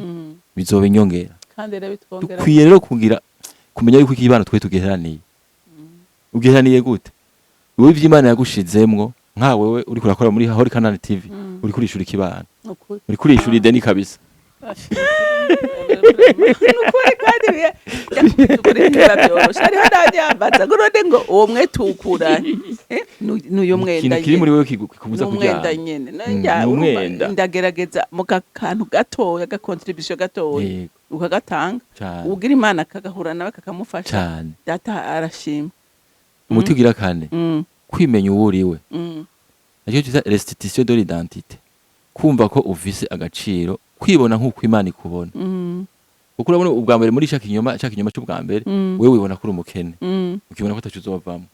bizoba inyongera. Kandi rero bitwongera. Dukwiye rero kugira kumenya yuko ikibano twe tugiheraniye. Ugiheraniye gute? Wowe ivy'Imana yagushizemwo, nka wewe uriko urakora muri Holy Canaan TV, uriko urishura ikibano, Nukuri. uriko urishura ideni kabisa. Nukuri, kandi ukuri ntibiba byoroshe. Hariho n'abanyambaza ngo none ngo uwo mwete uwukura he? N'uyo mwenda Ikintu kiri muri nyene. wewe kikubuza N'umwenda kuryama. nyene. Ni umwenda. Ndagerageza mu kantu gatoya, gacontribution gatoya, ukagatanga, ugira Imana kagahura nawe kakamufasha. Data arashima. Umuti ugira kane, kwimenya uwo uriwe, nacyo twita restitution de l'identité, kumva ko ufise agaciro, kwibona nk'uko Imana ikubona. Kuko urabona, ubwa mbere muri ca kinyoma c'ubwa mbere, wewe wibona ko uri umukene, ukibona ko ataco uzovamwo.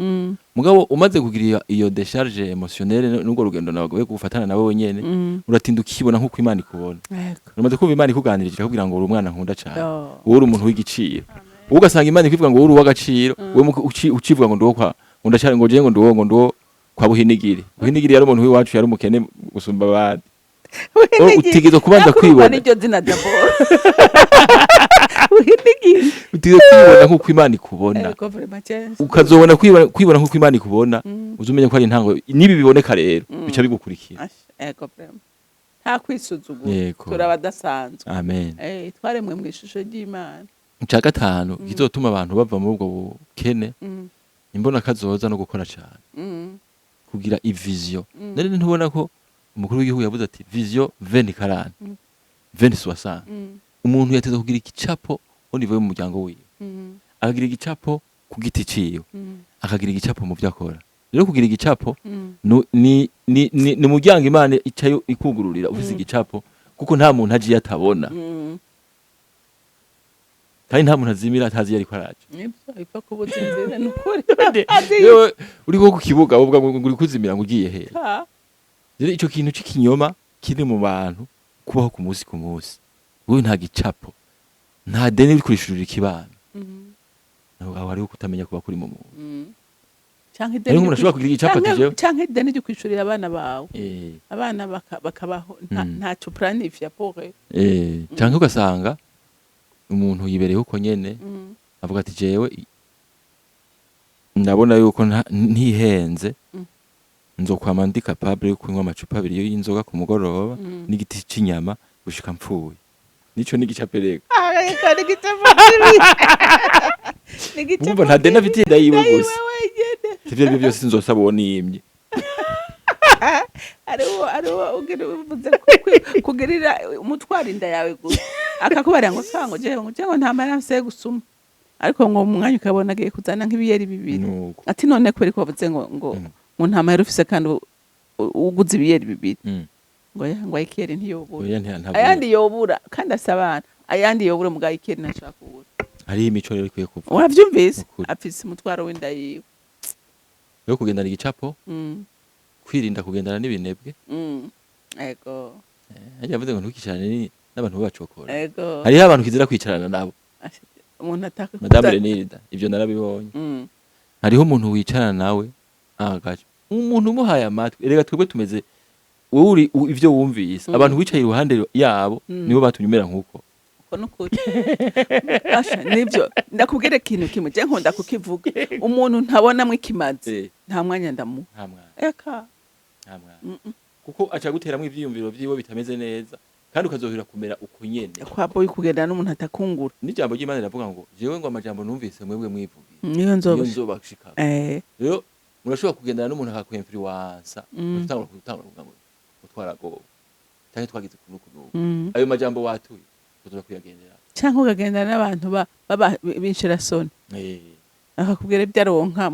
Mugabo umaze kugira iyo décharge émotionnelle n'urwo rugendo nawe gufatana nawe wenyene, uratinda ukibona nk'uko Imana ikubona. Umaze kumva Imana ikuganirije, ikakubwira ngo uri umwana nkunda cane, wowe uri umuntu w'igiciro, wowe ugasanga Imana ikuvuga ngo wowe uri uw'agaciro, wowe ucivuga ngo ndiwo kwa ngo ndacari, ngo jewe ngo ndiwo, ngo ndiwo kwa Buhinigiri. Buhinigiri yari umuntu w'iwacu, yari umukene gusumba abandi. Utegerezwa kubanza Nakurumva. kwibona. N'iryo zina d'abord, Buhinigiri. Utegerezwa kwibona nk'uko Imana ikubona. Ego, vraiment, je- Ukazobona kwibona nk'uko Imana ikubona, uzi umenye ko ari intango n'ibi biboneka rero bica bigukurikira. Ash, ego, vraiment, nta kwisuzugura. Turabadasanzwe. Amen. Twaremwe mu ishusho ry'Imana. Ica gatanu kizotuma abantu bava muri ubwo bukene, imbona kazoza no gukora cane, kugira ivision. None ntubona ko umukuru w'igihugu yavuze ati vision 2040, 2060? Umuntu yateza kugira igicapo au niveau y'umuryango wiwe, akagira igicapo ku giti ciwe, akagira igicapo mu byo akora. Rero kugira igicapo ni umuryango Imana icayo ikugururira ufise igicapo, kuko nta muntu aje atabona, kandi nta muntu azimira atazi iyo ariko araja. Nibyo, ipfa kubuza inzira, ni ukuri. Yewe, uri nko ku kibuga uvuga ngo uri kuzimira ngo ugiye hehe? Ha. Rero ico kintu c'ikinyoma kiri mu bantu, kubaho ku munsi ku munsi, wowe nta gicapo, nta deni uri kurishurira ikibano, aho hariho kutamenya kuba kuri mu muntu. Canke ideni Hariho umuntu ashobora kugira igicapo ati jewe canke ideni ryo kwishurira abana bawe, abana bakabaho ntaco planifié pour eux. Canke ugasanga umuntu yibereyeho uko nyene, avuga ati jewe ndabona yuko ntihenze, nzokwama ndi capable yo kunywa amacupa abiri y'inzoga ku mugoroba n'igiti c'inyama gushika mpfuye. Nico n'igicapo rega. Ah, reka, ni igicapo kibi. Ni igicapo Urumva nta deni kibi. afitiye inda yiwe Inda yiwe gusa. wenyene. Ivyo arivyo byose nzosaba uwo niyimye. Hariho ugira uvuze kugirira umutwaro inda yawe gusa, akakubarira ngo sango jewe ngo jewe nta mahera mfise yo gusuma, ariko ngo mu mwanya ukabona agiye kuzana nk'ibiyeri bibiri. Nuko. Ati none kubera ko wavuze ngo ngo nta mahera ufise kandi uguze ibiyeri bibiri, ngo ya ngo ayikeri ntiyobura. Oya, ntabwo. Ayandi yobura kandi asa abana, ayandi yobura mugabo ayikeri ntashobora kubura. Hariho imico rero ikwiye kuva. Uravyumvise? Ukuri. Afise umutwaro w'inda yiwe. Yo kugendana igicapo, kwirinda kugendana n'ibinebwe. Ego. Harya yavuze ngo ntukicarane n'abantu b'abacokora. Ego. Hariho abantu kizira kwicarana nabo. Umuntu ataka Madame Renilda, ivyo narabibonye. Hariho umuntu wicarana nawe agaca umuntu umuhaye amatwi. Erega twebwe tumeze, wowe uri ivyo wumvise, abantu wicaye iruhande yabo nibo batumye umera nk'uko. Uko nukuri. Asha, nivyo ndakubwira ikintu kimwe je nkunda kukivuga: umuntu ntabonamwo ikimazi, nta mwanya ndamuha. Nta mwana. Eka. Nta mwana, kuko aca guteramwo ivyiyumviro vyiwe bitameze neza, kandi ukazohera kumera uko nyene. Kwa boy kugenda n'umuntu atakungura. N'ijambo ry'Imana riravuga ngo jewe ngo amajambo numvise mwebwe mwivugiye niyo niyo nzoba nzobashikako. Rero murashobora kugendana n'umuntu akakwinfluença, utangura kuvuga ngo twaragowe canke twagize uku n'uku n'uku. Ayo majambo watuye uzoza kuyagendera. Canke ukagendana n'abantu baba b'inshirasoni, akakubwira ibyo aronka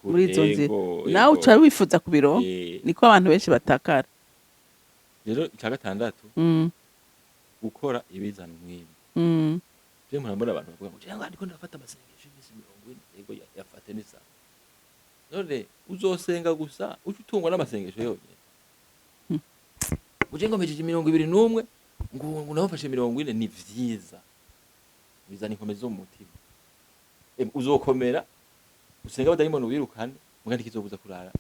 muri izo nzira, nawe uca wifuza kubironka. Niko abantu benshi batakara. Rero icya gatandatu, gukora ibizana umwimbu. Je murambona abantu bavuga ngo jewe ndiko ndafata amasengesho y'iminsi 40. Yego, yafate nisa none uzosenga gusa uca utungwa n'amasengesho yonyene? Uje ngo mpejeje 21, ngo nawe mfashe 40, ni vyiza, bizana inkomezi zo mu mutima. Uzokomera usenga abadayimoni ubirukane, muga ntikizobuza kurara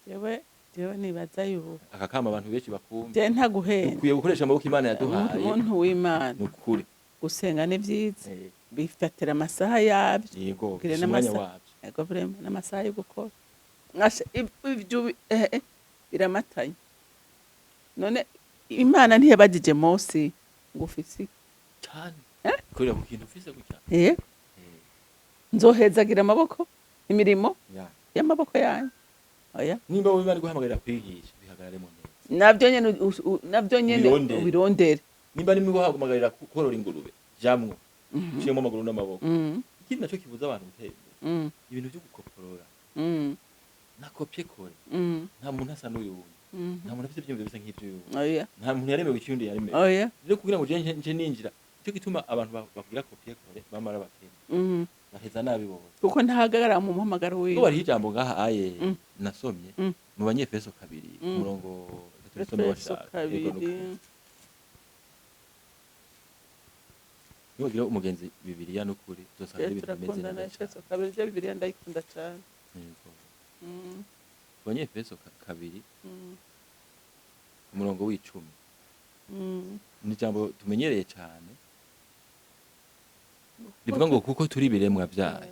udafungura. Jewe nibaza yuko Aka kama abantu benshi bakumva. Je ntaguhenda. Dukwiye gukoresha amaboko Imana yaduhaye. Umuntu w'Imana, Ni ukuri. gusenga ni vyiza, bifatira amasaha yabyo. Yego. Kugira Ufise umwanya n'amasaha. wabyo. Ego, vraiment, n'amasaha yo gukora. Ngasha ibyo biramatanye. None Imana ntiyabajije Mose ngo ufise iki? Cyane. Kurira ku kintu ufise gutya. Nzohezagira amaboko, imirimo Ya. y'amaboko yanyu, oya. Nimba wowe Imana iguhamagarira kwigisha, bihagararemo neza. Navyo nyene navyo nyene Ubirondere. ubirondere. Nimba nimba iguhamagarira korora ingurube, jamwo uciyemo amaguru n'amaboko. Ikindi naco kibuza abantu gutera imbere, ibintu byo gukoporora na copier-coller. Nta muntu asa n'uyundi. Nta muntu afite ivyiyumviro bisa nk'ivy'uyundi. Oya. Nta muntu yaremewe ikindi yaremewe. Oya. Rero kugira ngo je nje ninjira, nicyo gituma abantu bakugira copier-coller bamara bakene, baheza nabi bose. Kuko ntahagarara mu muhamagaro Kuko wiwe. hariho ijambo ngaha aye nasomye mu Banyefeso 2, umurongo turisome. Efeso Washaka. Yego, 2. nukuri. Niwagira umugenzi Bibiliya, n'ukuri uzosanga ari ibintu bimeze Turakundana. neza Efeso cane. 2, je Bibiliya ndayikunda cane. Yego. Mu Banyefeso 2, umurongo w'10, ni ijambo tumenyereye cane rivuga ngo kuko turi ibiremwa vyayo,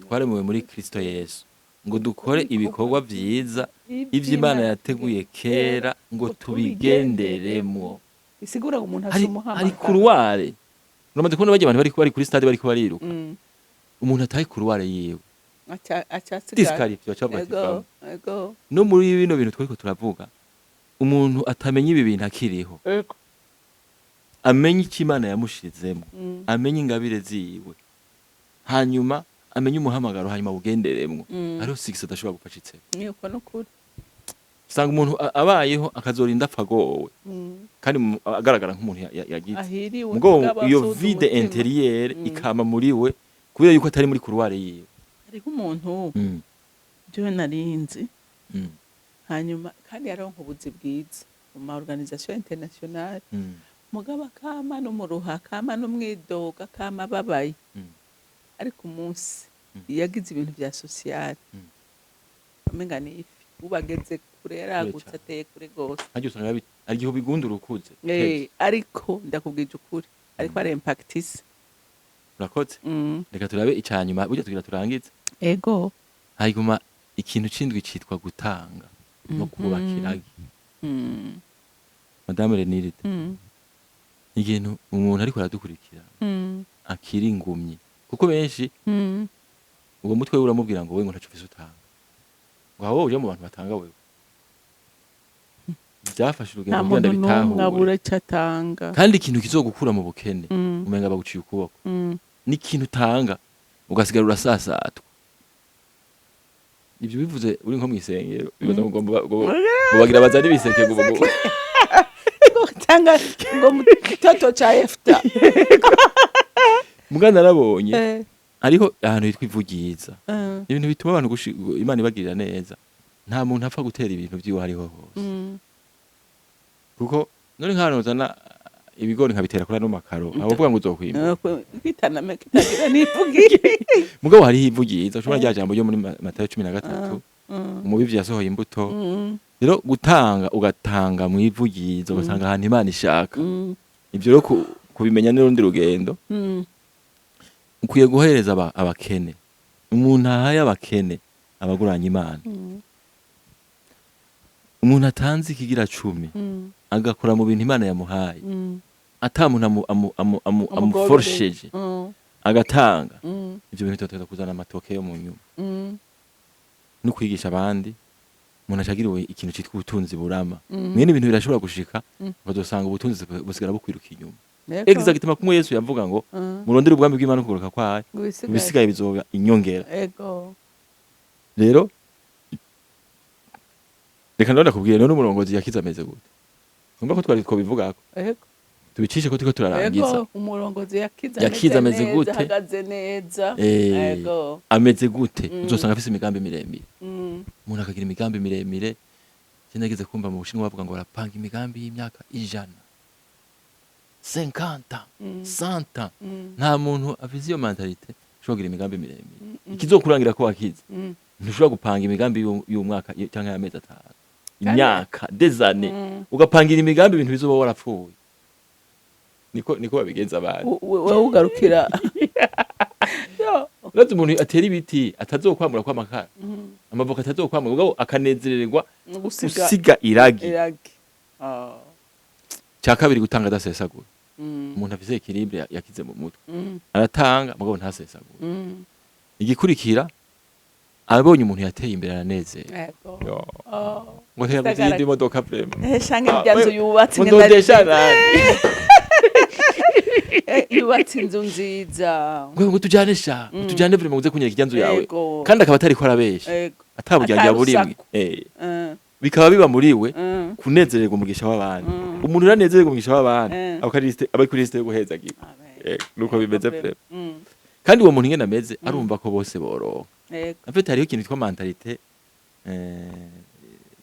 twaremewe muri Kristo Yesu ngo dukore ibikorwa vyiza ivyo Imana yateguye kera ngo tubigenderemwo. Bisigura ngo umuntu Hari afise umuhamagaro. Hari couloir. Uramaze kubona barya abantu bari kuri stade bariko bariruka, umuntu ataye couloir yiwe, acasigara. Disqualifié, baca bavuga ati Ego. vamo. Ego. No muri bino bintu twariko turavuga, umuntu atamenya ibi bintu akiriho, Ego. Amenye icyo Imana yamushizemo, amenye ingabire ziwe, hanyuma amenye umuhamagaro, hanyuma awugenderemwo. Hariho succès adashobora gupfa acitseko. Niko nukuri. Usanga umuntu abayeho akazorinda apfa agowe, kandi agaragara nk'umuntu yagize ahiriwe, mugabo mugabo iyo asuza vide umutima. intérieure ikama muri we kubera yuko atari muri couloir yiwe. Hariho umuntu jewe narinzi, hanyuma kandi yaronka ubuzi bwiza mu ma organisation internationale, mugabo akama n'umuruha, akama n'umwidoga, akama ababaye. Ariko umunsi yagize ibintu vya social, umenga ni ifi, ubu ageze kure, yaragutse, cane. Ateye kure gose. Harya usanga hari igihe ubigundura ukuze. Ariko ndakubwije ukuri, ariko ari impactise. Urakoze. Reka turabe icanyuma burya tugira turangize. Ego. Hanyuma ikintu c'indwi citwa gutanga no kubaka iragi. Madame Renilde, ikintu umuntu ariko aradukurikira akiri ingumyi, kuko benshi uwo mutwe we uramubwira ngo we ngo ntaco ufise utanga, ngo aho wowe uje mu bantu batanga, wewe byafashe urugendo Nta kugira muntu n'umwe ndabitahure. abura icyo atanga. Kandi ikintu kizogukura mu bukene, umenga baguciye ukuboko, n'ikintu utanga ugasigara urasasatwa. Ibyo bivuze uri nko mw'isengero, bibaza ngo ugomba ngo bagira bazane ibiseke ngo Tanga ngo mu kitoto ca Yefuta. Muga narabonye hariho ahantu hitwa Ivugiza, ibintu bituma abantu Imana ibagirira neza. Nta muntu apfa gutera ibintu vyiwe hariho hose, kuko none nk'ahantu uzana ibigori nkabitera kuri ano makaro, abo uvuga ngo uzokwimba. Kwitana kitagira n'ivugiye. Mugabo hariho Ivugiza, ushobora rya jambo ryo muri Matayo 13, umubivyi yasohoye imbuto. Rero gutanga, ugatanga mu ivugiza, ugasanga ahantu Imana ishaka. Ivyo rero kubimenya n'urundi rugendo. Ukwiye guhereza abakene. Umuntu ahaye abakene abaguranye Imana. Umuntu atanze ikigira cumi, agakora mu bintu Imana yamuhaye, ata muntu amuforsheje, agatanga, ivyo bintu bitoteza kuzana amatoke yo mu nyuma no kwigisha abandi. Umuntu acagira ikintu citwa ubutunzi burama. Mwene ibintu birashobora gushika, ukazosanga ubutunzi busigara bukwiruka inyuma. Exactement kumwe Yesu yavuga ngo murondere ubwami bw'Imana no kugaruka kwayo, ibisigaye bizoba inyongera. Rero reka ndabona kubwira none umurongozi yakize ameze gute? Numva ko twari twobivugako, tubicishe ko turiko turarangiza. Ego, umurongozi yakize. Yakize ameze neza, gute? Ahagaze neza. Ameze gute? Uzosanga afise imigambi miremire. Umuntu akagira imigambi miremire. Je nageze kumva mu Bushinwa bavuga ngo barapanga imigambi y'imyaka 100, 50, 100. Nta muntu afise iyo mentalité ushobora kugira imigambi miremire. Ikizokurangira ko wakize, ntushobora gupanga imigambi y'umwaka canke y'amezi 5, imyaka, des années. Ugapangira imigambi ibintu bizoba warapfuye. Niko babigenza abantu. Wowe ugarukira. Yo. Urazi umuntu atera ibiti atazokwamura kw'amakara, amavoka atazokwamura, mugabo akanezererwa gusiga gusiga iragi. Iragi. Ah. Cya kabiri, gutanga adasesagura. Umuntu afise équilibre, yakize mu mutwe, aratanga mugabo ntasesagura. Igikurikira, abonye umuntu yateye imbere aranezera. Yo. Oh. Ngo ntiyaguze iyindi modoka vraiment. Shange Ah, irya nzu yubatse ngo ngenda ndodesha nani? Yubatse inzu nziza. Ngo tujane sha, ngo tujane vraiment, uze kunyereka irya nzu yawe. Kandi akaba atariko arabesha, ataburyarya burimwe. Atarusaku. Bikaba biba muri we kunezererwa umugisha w'abandi. Umuntu uranezererwa umugisha w'abandi, aba ari kuri liste yo guhezagirwa. Amen. Nuko bimeze Vraiment. vraiment. Kandi uwo muntu ingene ameze, arumva ko bose boronka. En fait hariho ikintu cyitwa mentalité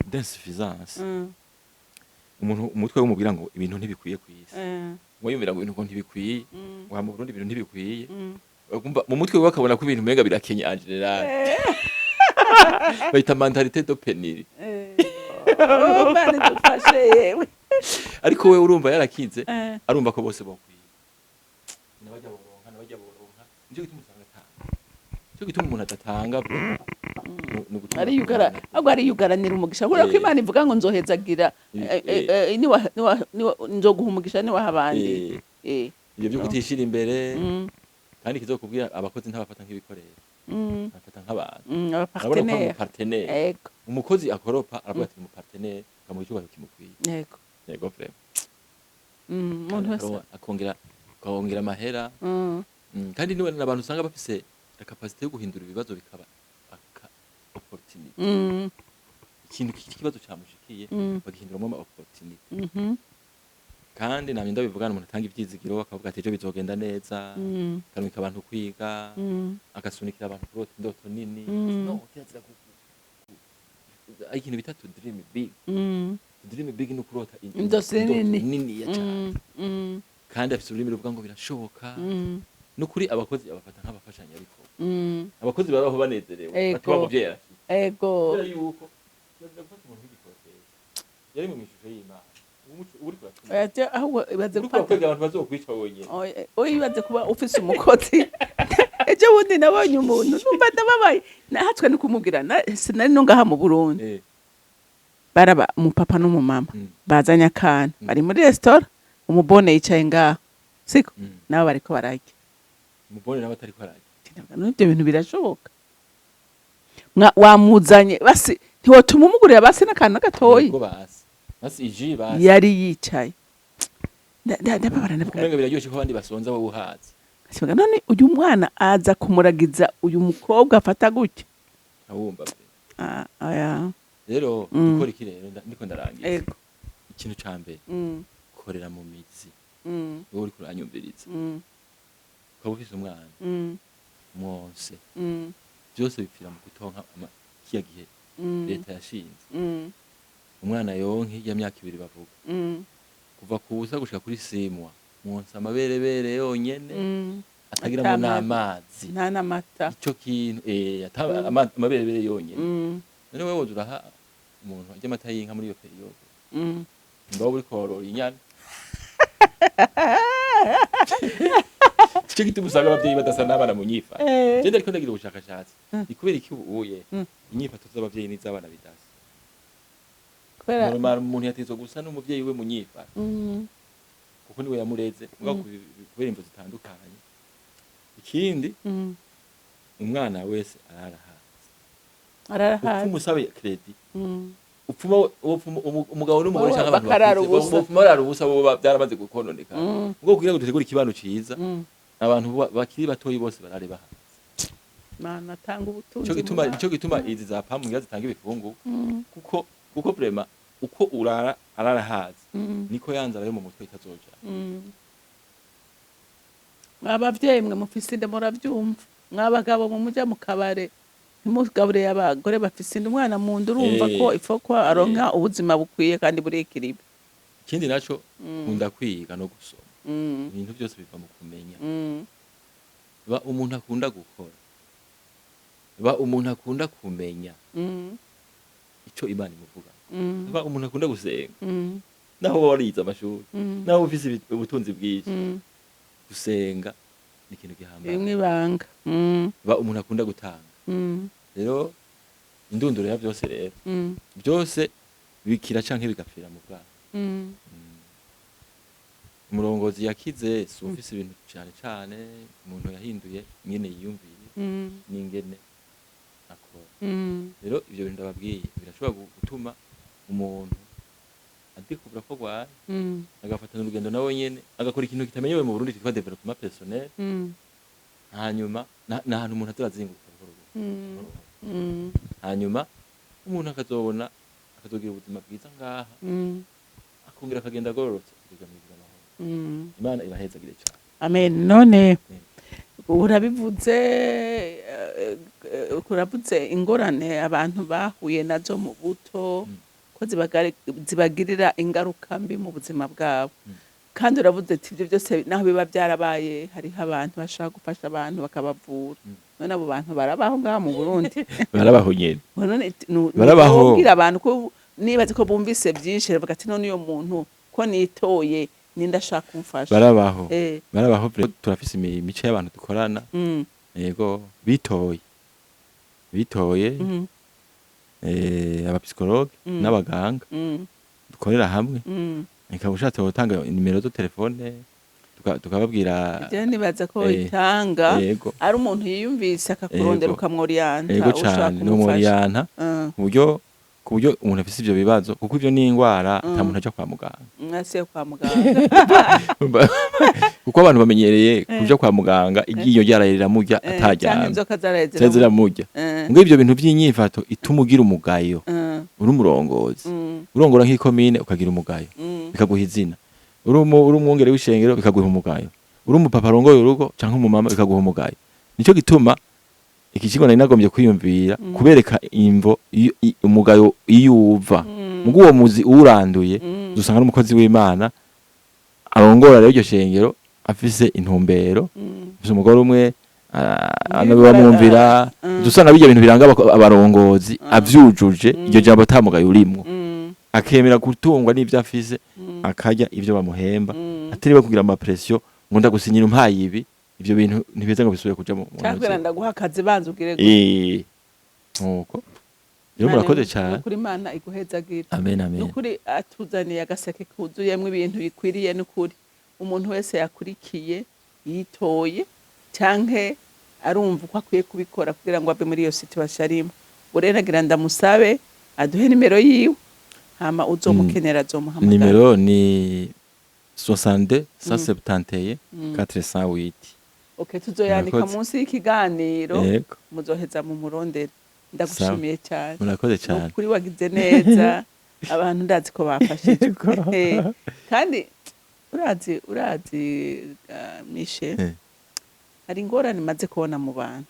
d'insuffisance. Umuntu umutwe wumubwira ngo ibintu ntibikwiye ku isi, ngo yumvira ngo ibintu ngo ntibikwiye, ngo mu Burundi ibintu ntibikwiye. Ukumva mu mutwe wiwe akabona ko ibintu umenga birakenye en général. Bayita mentalité de pénurie. Oh, Imana idufashe yewe. Ariko we urumva yarakize, arumva ko bose bokwiye, nabajya boronka, nabajya boronka. Nicyo gituma usanga atanga. Nicyo gituma umuntu adatanga ni ugucumura Ariyugara. ku Mana. Ahubwo ariyugaranira umugisha kubera ko Imana ivuga ngo nzohezagira, nzoguha umugisha niwaha abandi. Ibyo byo kutishira imbere. Kandi kizokubwira, abakozi ntabafata nk'ibikoresho, abafata nk'abantu. Arabona ko ari Abapartenaire. Umupartenaire. Umukozi akoropa aravuga ati umupartenaire, akamuha icyubahiro kimukwiye. Yego, vraiment. Umuntu wese. Akongera amahera. Kandi niwe n'abantu usanga bafise la capacité yo guhindura ibibazo bikaba aka opportunity. Ikintu cy'ikibazo cyamushikiye, bagihinduramo ama opportunity. Kandi namye ndabivugana, umuntu atanga ivyizigiro, akavuga ati ejo bizogenda neza, akarungika abantu kwiga, agasunikira abantu kurota indoto nini. No kirazira ari ikintu bita to dream big. To dream big ni ukurota Indoto nini. Niniya cane. Kandi afise ururimi ruvuga ngo birashoboka. Nukuri abakozi abafata nk'abafashanyabikorwa. Abakozi barabaho banezerewe. Bati wa muvyeyi arashitse. Kubera yuko kirazira gufata umuntu nk'igikotesha yari mu ishusho y'Imana. Ubu uriko urakwiga. Oya, ahubwo ibaze uriko gufata urakwiga abantu bazokwica wonyene. Oya, ibaze kuba ufise umukozi. Ejo bundi nabonye umuntu, numva ndababaye, nahatswe no kumubwira, sinari no ngaha mu Burundi. Baraba umupapa n'umumama bazanye akana, bari muri resitora, umubone yicaye ngaho, siko? Nabo bariko bararya. Umubone nawe atariko ararya. None ibyo bintu birashoboka? Wamuzanye basi ntiwotuma umugurira basi n'akantu gatoyi? Yego, basi basi iji basi. Yari yicaye. Ndababara, ndavuga. Kumenga biraryoshe ko abandi basonza wowe uhaze. Ndavuga, none uyu mwana aza kumuragiza uyu mukobwa afata gutya? Awumva pe. Ah, oya. Rero dukora iki rero? Ndiko ndarangiza. Ikintu ca mbere, korera mu mizi. Wowe uriko uranyumviriza, ukaba ufise umwana, mwonse. Byose bipfira mu kutonka kiya gihe leta yashinze. Umwana yonke ya myaka 2 bavuga, kuva ku busa gushika kuri 6 mois, mwonsa amaberebere yonyene, atagiramo n'amazi. Nta n'amata. Ico kintu amaberebere yonyene. None wewe woza uraha umuntu arya amata y'inka muri iyo période? Mba uriko worora inyana. Ico gituma usanga abavyeyi badasa n'abana mu nyifato. Je ndariko ndagira ubushakashatsi, ni kubera iki ubuye inyifato z'abavyeyi n'iz'abana bidasa? Kubera Normal umuntu yategerezwa gusa n'umuvyeyi we mu nyifato, kuko niwe yamureze. Mugabo kubera imvo zitandukanye. Ikindi, umwana wese arara hanze. Arara hanze. Upfuma usabe crédit, upfuma upfuma umugabo n'umugore Bo canke abantu bakarara bakuze, ubusa. bopfuma barara ubusa, bo byaramaze gukononekara. Ubwo kugira ngo dutegure ikibano ciza, abantu bakiri batoyi bose barare bahanze. Mana, tanga ubutunzi Ico gituma mu bana. Ico gituma izi za PAM ngira zitanga ibifungurwa, kuko vraiment uko urara arara haze, niko yanzara yo mu mutwe itazoja. Mwabavyeyi mwe mufise inda, muravyumva. Mwabagabo mwe muja mu kabare, ntimugaburiye abagore bafise inda, umwana mu nda urumva ko ifo ko aronka ubuzima bukwiye kandi burekiribe. Ikindi naco, kunda kwiga no gusoma. Ibintu byose biva mu kumenya. Ba umuntu akunda gukora, ba umuntu akunda kumenya ico Imana imuvuga, ba umuntu akunda gusenga. Naho woba warize amashuri, naho ufise ubutunzi bwinshi, gusenga ni ikintu gihambaye. Rimwe ibanga. Ba umuntu akunda gutanga. Rero indunduro ya byose rero, byose bikira canke bigapfira mu bwana. Umurongozi yakize si ufise ibintu cane cane, umuntu yahinduye ingene yiyumviye n'ingene akora. Rero ivyo bintu ndababwiye birashobora gutuma umuntu adikubura ko agwaye, agafatana urugendo nawe nyene, agakora ikintu kitamenyewe mu Burundi citwa développement personnel. Hanyuma n'ahantu umuntu azorazinguka buhoro buhoro, buhoro buhoro. Hanyuma umuntu akazobona, akazogira ubuzima bwiza ngaha, akongera akagenda agororotse, akazoja mw'ijuru amahoro. Imana ibahezagire cane. Amen. None urabivuze, uravuze ingorane abantu bahuye nazo mu buto, ko zibagirira ingaruka mbi mu buzima bwabo. Kandi uravuze ati ibyo byose naho biba byarabaye, hariho abantu bashaka gufasha abantu bakabavura. None abo bantu barabaho ngaha mu Burundi? Barabaho nyene. None Barabaho. nubwira abantu ko nibaze ko bumvise byinshi, bavuga ati none uyo muntu ko nitoye, ninde ashaka kumfasha? Barabaho. Barabaho, turafise imice y'abantu dukorana. Yego, bitoye bitoye, abapsychologue n'abaganga dukorera hamwe. Ikaba ushatse gutanga nimero zo telefone, tukababwira. Ivyo nibaza ko itanga ari umuntu yiyumvise akakurondera, Yego. ukamworiyanta, Yego ushaka cane, kumufasha. nomworiyanta ku buryo Ku buryo umuntu afise ivyo bibazo, kuko ivyo ni ingwara, ata muntu aja kwa muganga. Mwasiye kwa muganga. Kuko abantu bamenyereye kuja kwa muganga iryinyo ryaraye riramurya, canke ataryamye, inzoka zaraye ziraza ziramurya. Ngo ivyo bintu vy'inyifato ituma ugira umugayo, uri umurongozi, urongora nk'ikomine ukagira umugayo, bikaguha izina, uri umwungere w'ishengero bikaguha umugayo, uri umupapa arongoye urugo canke umumama bikaguha umugayo. Nico gituma iki kigo nari nagombye kwiyumvira kubereka imvo umugayo iyo uva mugu uwo muzi uwuranduye, dusanga n'umukozi w'Imana arongora rero iryo shengero afise intumbero, afise umugore umwe, bamwumvira. Dusanga bijya bintu biranga abarongozi avyujuje, iryo jambo ata mugayo urimwo, akemera gutungwa n'ivyo afise, akarya ivyo bamuhemba, atiriwe kugira ama pression ngo ndagusinyira umpaye ibi. Ivyo bintu ntibeza ngo bisubire kuja mu Cyangwa ntozi. Ndaguha akazi, banza ubwire. Nkuko rero murakoze cyane. Nukuri Imana iguhezagira. Amen, amen. Nukuri atuzaniye agaseke kuzuyemwo ibintu bikwiriye. Nukuri umuntu wese yakurikiye yitoye canke arumva uko akwiye kubikora kugira ngo ave muri iyo situation arimo. Ubu rero nagira ndamusabe aduhe nimero yiwe, hama uzomukenera azomuhamagara. Nimero ni 62 171 408. Okay, tuzoyandika Murakoze. munsi y'ikiganiro. Yego. Muzoheza mu murondere. Ndagushimiye cyane. Murakoze cyane. Nukuri wagize neza, abantu ndazi ko bafashijwe. Yego. Kandi urazi, Mishe, hari ingorane maze kubona mu bantu.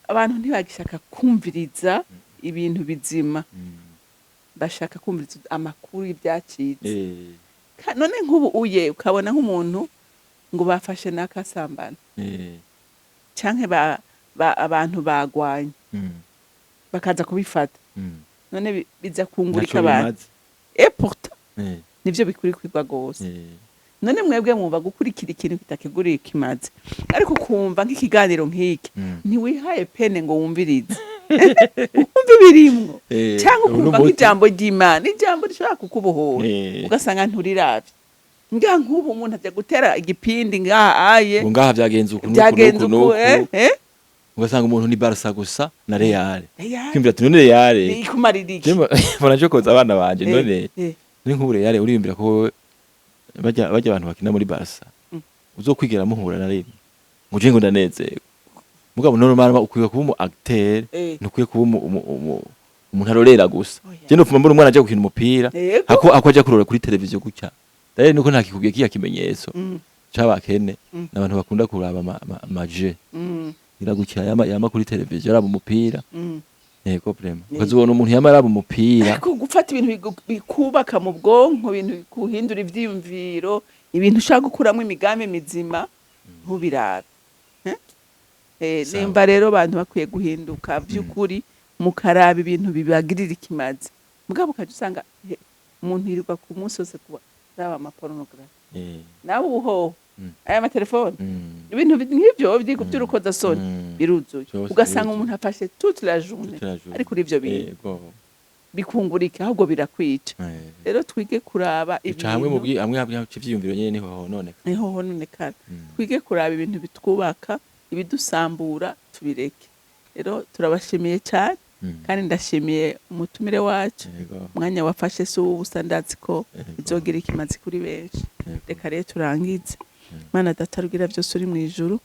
Abantu ntibagishaka kumviriza ibintu bizima, bashaka kumviriza amakuru y'ibyacitse. None nk'ubu uye ukabona nk'umuntu ngo bafashe n'akasambana, canke abantu bagwanye, bakaza kubifata, none biza kungurika Ntaco abantu? bimaze. Et pourtant nivyo bikurikirwa gose. None mwebwe mwumva gukurikira ikintu kitakiguriye kimaze, ariko ukumva nk'ikiganiro nk'iki, ntiwihaye peine ngo wumvirize, wumve ibirimwo, cyangwa ubu ukumva n'umuti. nk'ijambo ry'Imana, ijambo rishobora kukubohora, ugasanga nturiravye. Nga nk'ubu umuntu ajya gutera igipindi ngaha aye, Ngo ngaha vyagenze uku n'uku, byagenze n'uku uku, n'uku. Ugasanga umuntu ni Barca gusa na Real. Real. Kwiyumvira ati none Real ikumarira iki? Mbona njokoza abana banje. None ni nk'ubu Real uriyumvira ko wowe bajya abantu bakina muri Barca uzokwigera muhura na rimwe ngo uje ngo ndanezerwe? Mugabo normal ukwiye kuba umu acteur, ntukwiye kuba umuntu arorera gusa. Oya. Je ndopfuma mbona umwana aja gukina umupira, ako aja kurora kuri televiziyo gutya. Rero nuko ntakikubwiye kiya kimenyetso c'abakene, n'abantu bakunda kuraba ama jeux, ira gutya yama kuri televiziyo araba umupira. Yego, vraiment, ukazibona umuntu yama araba umupira. Ariko gufata ibintu bikubaka mu bwonko, ibintu bikuhindura ivyiyumviro, ibintu ushaka gukuramo imigambi mizima, ntubirabe. Eh? Sawa. Nimba rero abantu bakwiye guhinduka vy'ukuri, mukaraba ibintu bibagirira ikimazi, mugabo ukaja usanga umuntu yirirwa ku munsi wose kuba araba ama pornography. Nawe ubuhoho, aya matelefone, ibintu nk'ivyo vy'urukozasoni biruzuye. Vyose Ugasanga biruzuye. umuntu afashe toute la journée Toute la journée. ari kuri ivyo bintu. Bikungurika, ahubwo birakwica. Rero twige kuraba Ica hamwe mu ibintu hamwe ivyiyumviro nyene niho hononeka. Niho hononekara. Twige kuraba ibintu bitwubaka, ibidusambura tubireke. Rero turabashimiye cyane, kandi ndashimiye umutumire wacu. Umwanya wafashe si uw'ubusa, ndazi ko bizogira ikimazi kuri benshi. Reka rero turangize. Mana Data rugira byose uri mu ijuru,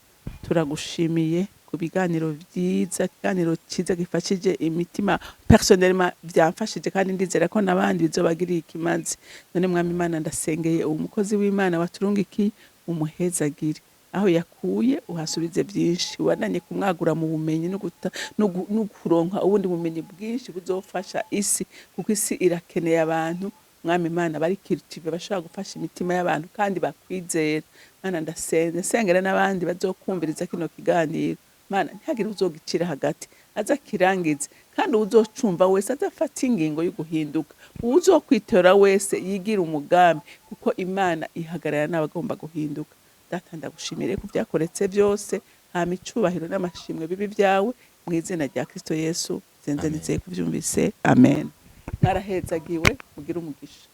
turagushimiye ku biganiro byiza, ikiganiro cyiza gifashije imitima. Personnellement byamfashije, kandi ndizera ko n'abandi bizobagiriye ikimazi. None Mwami Imana, ndasengeye uwo mukozi w'Imana waturungikiye, umuhezagire aho yakuye, uhasubize byinshi, ubandanye kumwagura mu bumenyi no kuronka ubundi bumenyi bwinshi buzofasha isi, kuko isi irakeneye abantu, Mwami Imana, bari cultivés, bashobora gufasha imitima y'abantu kandi bakwizera. Mana, ndasenze, nsengera n'abandi bazokumviriza kino kiganiro. Mana, ntihagire uzogicira hagati, aza akirangize, kandi uwuzocumva wese azafata ingingo yo guhinduka, uwuzokwitora wese yigira umugambi, kuko Imana ihagarara n'abagomba guhinduka. Data, ndagushimire ku byakoretse byose, hama icubahiro n'amashimwe bibi byawe, mu izina rya Kristo Yesu senze, Amen. nizeye kubyumvise, amen. Mwarahezagiwe, mugire umugisha.